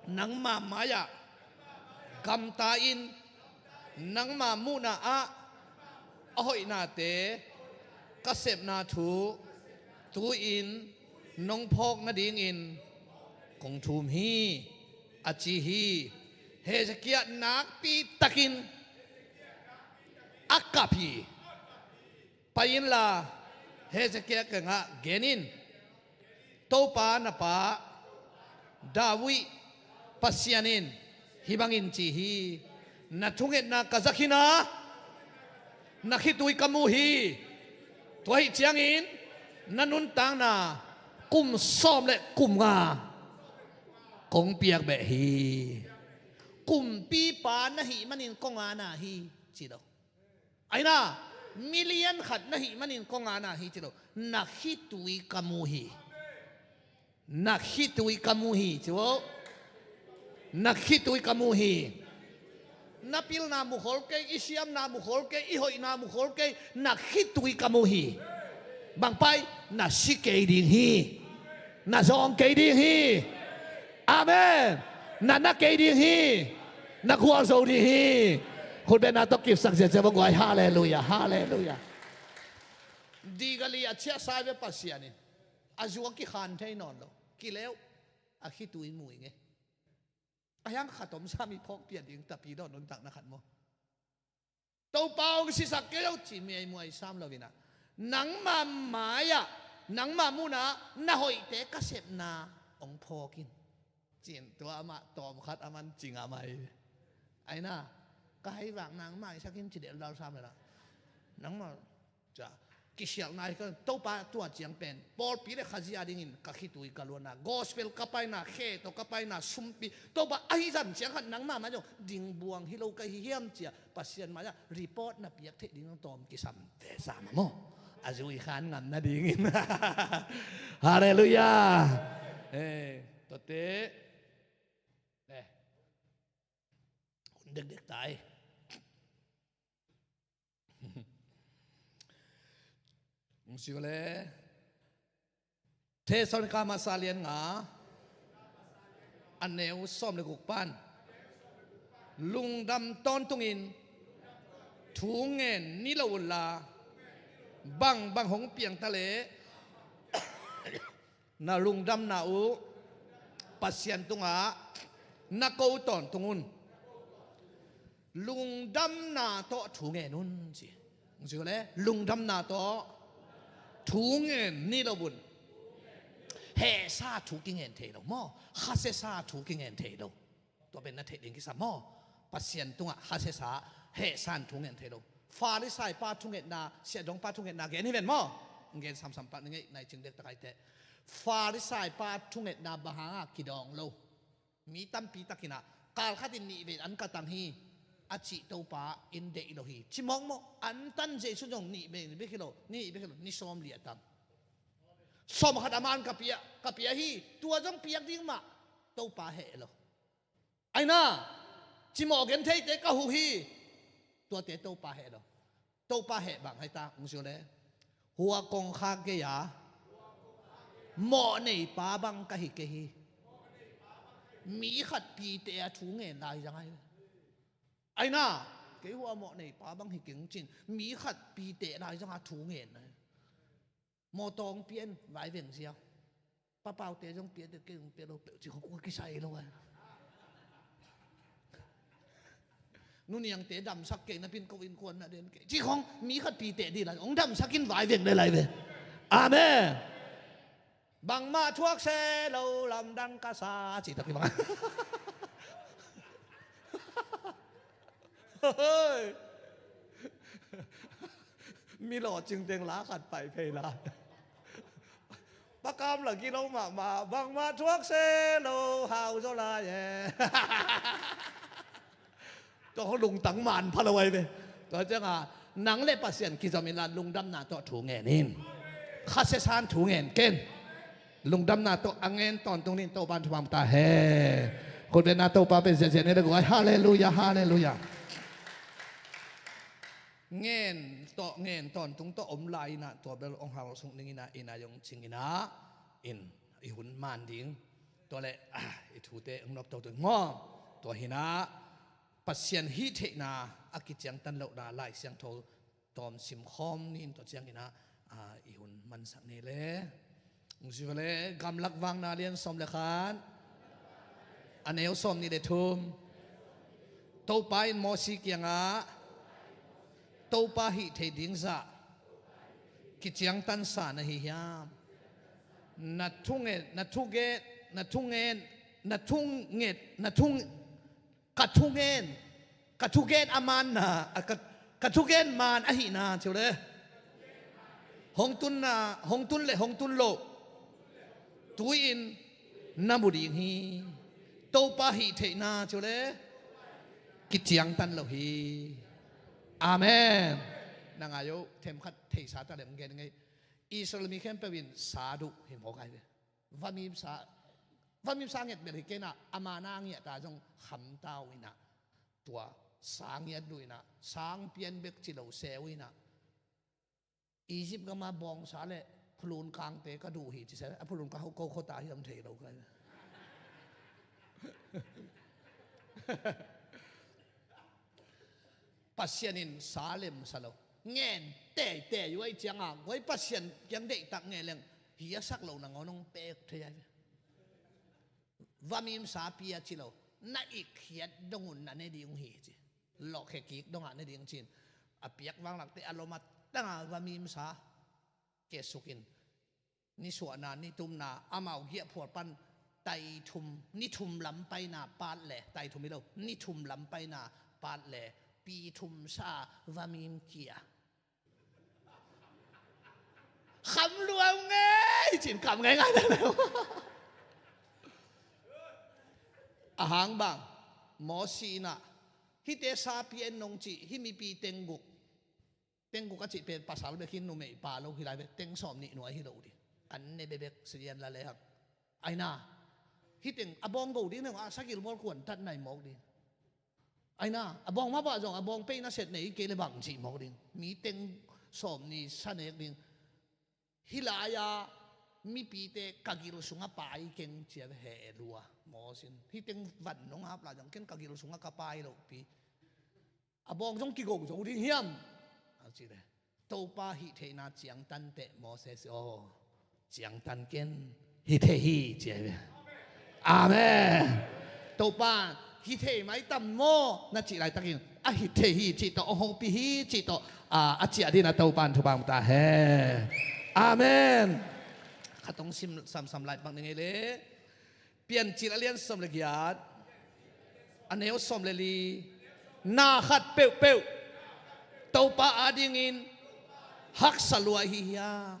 nangma mai-ah gamta in, nangma muhna ah a hoihnate ka sepna thu tu-in nong phawk nadingin kong thum hi, a ci hi. Hezekiah nakpi takin a kap hi. Pai inla, Hezekiah kiangah gen in, Topa na pa David Pasian in hih bangin ci hi. Na thungetna ka za khin a, na khitui ka mu hi. Tua ahih ciangin na nuntakna kum sawm le kum nga kong piak beh hi. Kumpipa na hih manin kong ana hi, ci lo. Aina, million khat na hih manin kong ana hi ci lo. Na khitui ka mu hi. Na khitui ka mu hi ci vo. Na khitui ka mu hi. Na pilna mukhol kei, i siamna mukhol kei, i hoihna mukhol kei, na khitui ka mu hi. Bang pai, na si kei ding hi. Na zawng kei ding hi. Amen. Na na kei ding hi. Na gualzo ding hi. Khutbetna tawh kipsak ziahziah va guai. Halleluiah, halleluiah. Digali a ciahsa ve Pasian in. A zu a kikhan thei nawn lo. Kileu. A khitui mu ing e. A hiang khat om sam i phawkpiak ding tapi dawn nuntakna khat maw? Topa hong sisak kei lo ci miaimuai sam lo inah, nangma mai-ah, nangma munah na hoihte ka sepna hong phawk in. Cin tua amah tawmkhat a man cing a mai. Aina, ka haivak nangma i sak in ci deuh lau sam inah. Nangma Ca, kisialhna hi ka, Topa tua ciang pen pawlpi le Khazih a dingin ka khitui ka luanna, gospel ka paina, khe tawh ka paina, sumpi, Topa ahi zan ciang khat nangma mai zong dingbuang hi lo ka hi hiam cia Pasian mai-ah report na piak theih ding tawm kisamte sa mah maw? A zui khan ngam nadingin. Halleluiah. Eh, tuate. Eh. Hun dekdek ta ei. Hong si le Thessalonika masa lian nga, a neu sawm le guk pan, lungdam tawntungin thu ngen ni lo unla, bangbang hong piang ta leh na lungdamna uh Pasian tungah na ko tawntung un. Lungdamna tawh thu ngen un ci. Hong ci le lungdamna tawh thu ngen ni lo un. Hehsa thu kingen thei lo maw? Khasiasa thu kingen thei lo. Tua pen na theih ding kisam maw? Pasian tungah khasiasa hehsan thu ngen thei lo. Farisai pa thungetna, siahdong pa thungetna gen hi ven maw? Ngen samsam pah ni ngei nai cing dek takaite. Farisai pa thungetna bang hanga kidawng lo? Mi tampi takinah kalkhatin nih vei an ka tang hi a cih Topa in deih lo hi. Cimawkmawk an tan Jesu zong nih vei bek hi lo, nih bek hi lo, ni sawm li a tang. Sawm khat a man ka pia, ka pia hi, tua zong piak ding mah Topa heh lo. Aina, cimawh gen theite ka huh hi. Tuate Topa heh lo. Topa heh bang hai ta, hong sio le. Hua kongkhak gei-a mawh nei pa bang ka hi kei hi. Mi khat pite a thu ngen lai zang ai. Aina, kei hua mawh nei pa bang hi keng cin. Mi khat pite lai zang a thu ngen ai. Mawtaw hong pia in vai veng ziau. Papaute zong pia dek kei hong pia lo peuh ci khong kua kisai lo ai. Nuniangte damsak kei napin ko innkuan na den kei ci khong mi khat pite di lai hong damsak in vai veng le lai ve. Amen. Bangmah thuak se lo lamdang ka sa ci tak hi bang. Hoi. Mi lawh cingteng la khat pai phei la. Pakam la gilo mahmah bangmah thuak se lo hau zaw lai e. Tua kho lungtang man pha lo ai ve. Tua cianga nang le Pasian kizom inla lungdamna tawh thu ngen in. Khasiasan thu ngen ken. Lungdamna tawh a ngen tawntung nin Topan thupha ta he. Khutbetna Topa pen ziahziah ni le guai. Halleluiah, halleluiah. Ngen tawh ngen tawntung tawh om lai inah tua bel ong hal sung ning inah inah yong cing inah in i hun man ding. Tua le i thute ong nop toto ngawm. Tua hinah Pasian hih theihna a kiciangtan lohna Lai Siangtho tawm simkhawm nin tua cianginah i hun mansak ni le. Ung si vale gamlak vangna lian sawm le khat a neu sawm nih le thum. Topa in Mosi kiangah Topa hih theih ding zah kiciangtansa na hi hiam? Na thunget, na thuget, na thungen, na thunget, na thung, ka thungen, ka thugen a manna, a ka, ka thugen man ahihna ceu le. Hong tunna, hong tun le hong tun loh. Tui-in na mu ding hi. Topa hih theihna ceu le. Kiciangtan lo hi. Amen. Na ngai uh, themkhat theihsa ta le hong gen ngei. Israel mi khempeuh in sa duh hi mawk ai ve. Vamim sa, Vamim sa nget bel hi kei inah, a mana a ngiahta zong khamta uh inah, tua sa ngiat uh inah, sang pian bek ci lo se uh inah, Egypt gama bawngsa le phulun kangte ka duh hi ci se, a phulun kang ho ko khuata hiam thei lo ka. Pasian in sa lemsa lo. Ngen teitei uh ahih cianga, guai Pasian kiang deihtak ngen leng, hi a sak lo nangawn hong pek thei ahi ve. Vamim sa pia ci lo, na ikkhiat dong un na ne ding uh hi ci. Lawhkhe kik dongah ne ding ci-in, a piak vanglakte a lom a tanga vamim sa kesukin, nisuahna, nitumna, amau giahphual pan tai thum, ni thum lam paina pat le, tai thum hi lo, ni thum lam paina pat le, pi thum sa vamim kia. Kham lua ngei cin kam ngei ngai ta lo. A hang bang, Mosi inah, hihte sa pia in nong cih, hih mipi tengguk. Tengguk a cih pen pasal bek hi, numei pa lo hi lai ve, teng sawm nih nuai hi lo ding. An ne bebek silian la lehang. Aina, hih teng a bawng go ding neng a sagil bawl kuan tat nai mawk ding. Aina, a bawng mah bah zong a bawng pei na set nei kei le bang cih mawk ding. Mi teng sawm nih sa nek ding. Hih lai-a mipite ka gil sungah pai keng cia ve he lua Mosi in. Hih teng van nong hap lai zong ken ka gil sungah ka pai loh pi. A bawng zong kigo zo ding hiam? A ci le. Topa hih theihna ciangtan teh Moses aw. Ciangtan ken hih thei hi ci ahi ve. Amen. Topa hih thei mai tam maw na cih laitakin a hih thei hi cih tawh, a hopih hi cih tawh, a, a ciah dina Topa in thupha ta he. Amen. Khat hong sim samsam lai pak ning ei le. Piancil a lian sawm le giat, a neu sawm le li. Na khat peuhpeuh Topa adingin haksa lua hi hiam?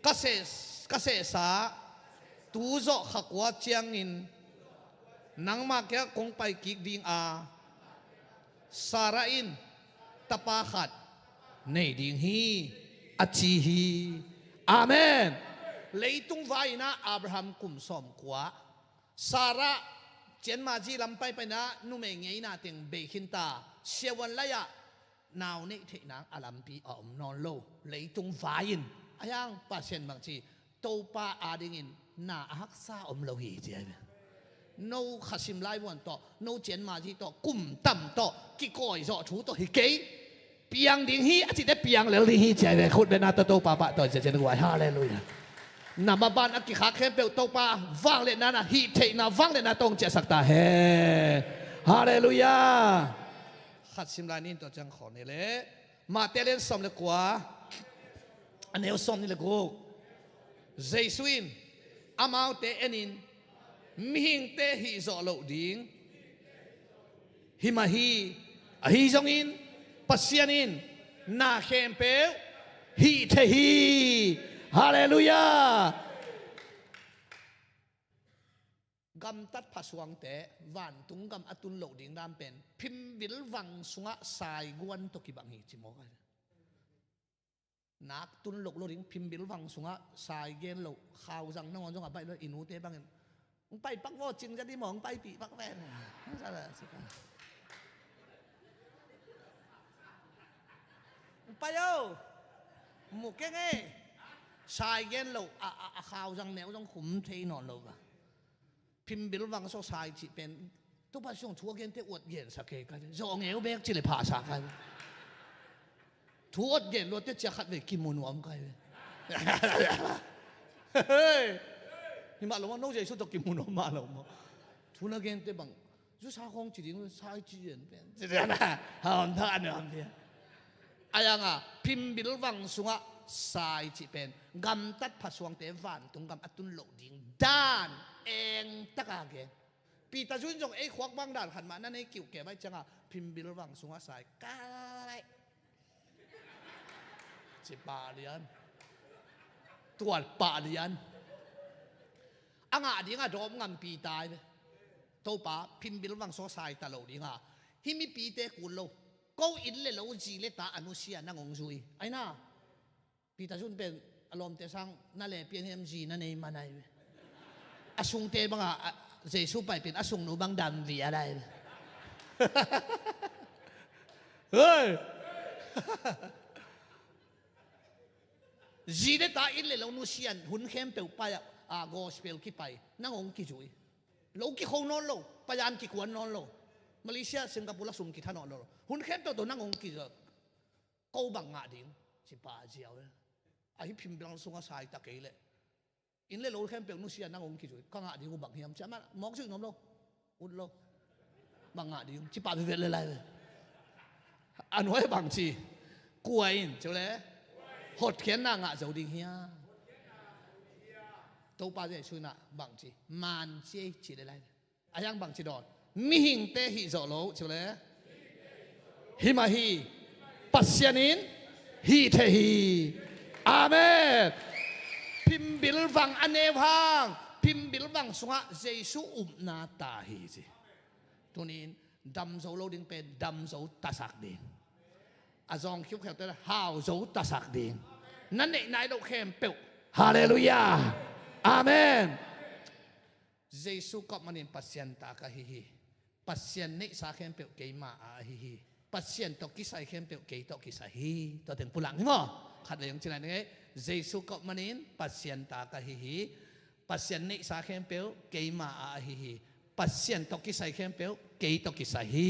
Ka seh, ka sehsa tu zawh kha kua ciangin nangmah kiangah kong pai kik ding a, Sarah in tapa khat nei ding hi, a ci hi. Amen. Leitung vai-inah Abraham kum sawmkua, Sarah cianmazi lam paipaina numei ngeina teng bei khinta, siavuan lai-ah nau neih theihna a lampi a om nawn lo. Leitung vai-in a hiang Pasian bangci Topa adingin na a haksa om lo hi ci ahi ve. No khasim laivuan tawh, no cianmazi tawh, kum tam tawh, kikawi zawh thu tawh hi kei. Piang ding hi a cite piang lel ding hi ci ahi ve. Khut bena tawh Topa pahtawi ciacian guai. Halleluiah. Na maban a kikhak khempeuh Topa vangliatna na hih theihna vangliatna tawh hong ciahsak ta he. Halleluiah. Khat sim lai nin tua ciang khawn hi leh. Mate lian sawm le kua, a neu sawm nih le guk. Jesu in amaute enin mihingte hih zawh loh ding hi mah hi. Ahi zongin Pasian in na khempeuh hih thei hi. Halleluiah. Gamtat phasuangte vantung gam a tun loh ding dan pen phimbil vang sungah saiguan tawh kibang hi ci mawk ahi. Nak tun loh lo ding phimbil vang sungah saigen loh khauzang nangawn zong a baih lo i nute bangin. Hong pai pak vaw cing zia di maw hong paipih pak ven. Hong pai o. Mu keng e. Saigen loh a, a, a khauzang neu zong khum thei nawn lo va. Phimbil vang sawsai cih pen Topa siong thu a gente uat gensak kei kai ve. Zawh ngeu bek ci le phahsa kai ve. Thu uat gen luatte cia khat ve kimu nuam kai ve. Himah lo mah no Jesu tawh kimu nuam mah lo mah. Thu na gente bang zusa khawng ci ding sai ci zen pen ci zen a hawm thak a nuam cia. A yanga phimbil vang sungah sai cih pen gamtat phasuangte vantung gam a tun loh ding dan eng taka gen. Peter zun zong ei khuak bang dan khat mah na nei kiuh kei baih cianga phimbil vang sungah sai kai. Ci pah lian. Tuat pah lian. A ngah dinga dawm ngam Peter hi ve. Topa phimbil vang sungah sai ta lo dinga hih mipite kul lo. Ko inn le lo zi le ta a nusia nang hong zui. Aina. Peter zun pen a lawmte sang na le pian hiam zi na nei man ahi ve. A sungte banga, a, Jesu paipin a sungnu bang dam via lai. Hei! Zi le ta, inn le lo nusian, hun khempeuh pai-ah, a, gospel kipai, nang hong kizui. Lo kikho nawn lo, payan kikuan nawn lo. Malaysia, Singapore la sum kitha nawn lo. Hun khempeuh tawh nang hong kizui. Ko bang ngah ding, ci pa ziau e. Ahi phim bilang sungah sai ta kei leh. Inn le lo khempeuh nusia nang hong kizui. Ka ngah ding uh bang hiam, ci a man mawk zui nuam lo. Ut lo. Bang ngah ding, ci pa vivet le lai ve. A nuai bang ci. Kua in, ci le. Hotkhiatna ngah zo ding hiam. Topa Jesu in ah bang ci. Man ci ei, ci le lai ve. A hiang bang ci dawn. Mihingte hih zawh lo, ci le. Himah hi. Pasian in hih thei hi. Amen. Phimbil vang a neu hang, phimbil vang sungah Jesu upna ta hi ci. Tunin dam zo lo ding pen dam zo tasak ding. A zawng khiukheuhte hau zo tasak ding. Na neih nai loh khempeuh. Halleluiah. Amen. Jesu ka up manin Pasian ta ka hi hi. Pasian neihsa khempeuh keima a ahi hi. Pasian tawh kisai khempeuh kei tawh kisai hi. Tua teng pulak ni maw. Khat vei hong ci lai ni ngei. Jesu ka up manin Pasian ta ka hi hi. Pasian neihsa khempeuh keima a ahi hi. Pasian tawh kisai khempeuh kei tawh kisai hi.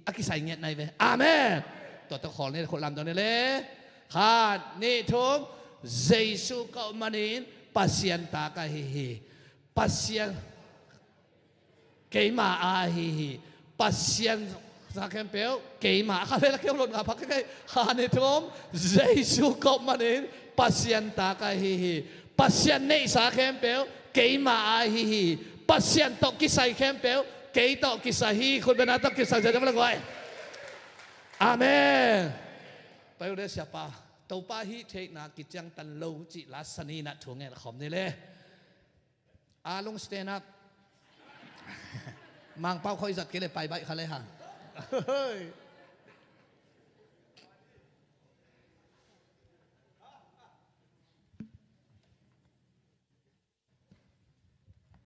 A kisai ngiat nai ve. Amen. Tua tawh khawl ni, khut lam tua ni le. Khat, nih, thum. Jesu ka up manin Pasian ta ka hi hi. Pasian keima a ahi hi. Pasian sa khempeuh keima. A kha vela keu lon nga phak kei. Khat, nih, thum. Jesu ka up manin Pasian ta ka hi hi. Pasian neihsa khempeuh keima a ahi hi. Pasian tawh kisai khempeuh kei tawh kisai hi. Khut bena tawh kisai zia zia la guai. Amen. Pai u le siapa. Topa hih theihna kiciangtan lo cih la saninah thu ngen khawm ni le. A lung stand up. Mangpau khoi zat kei le pai baih kha le ha.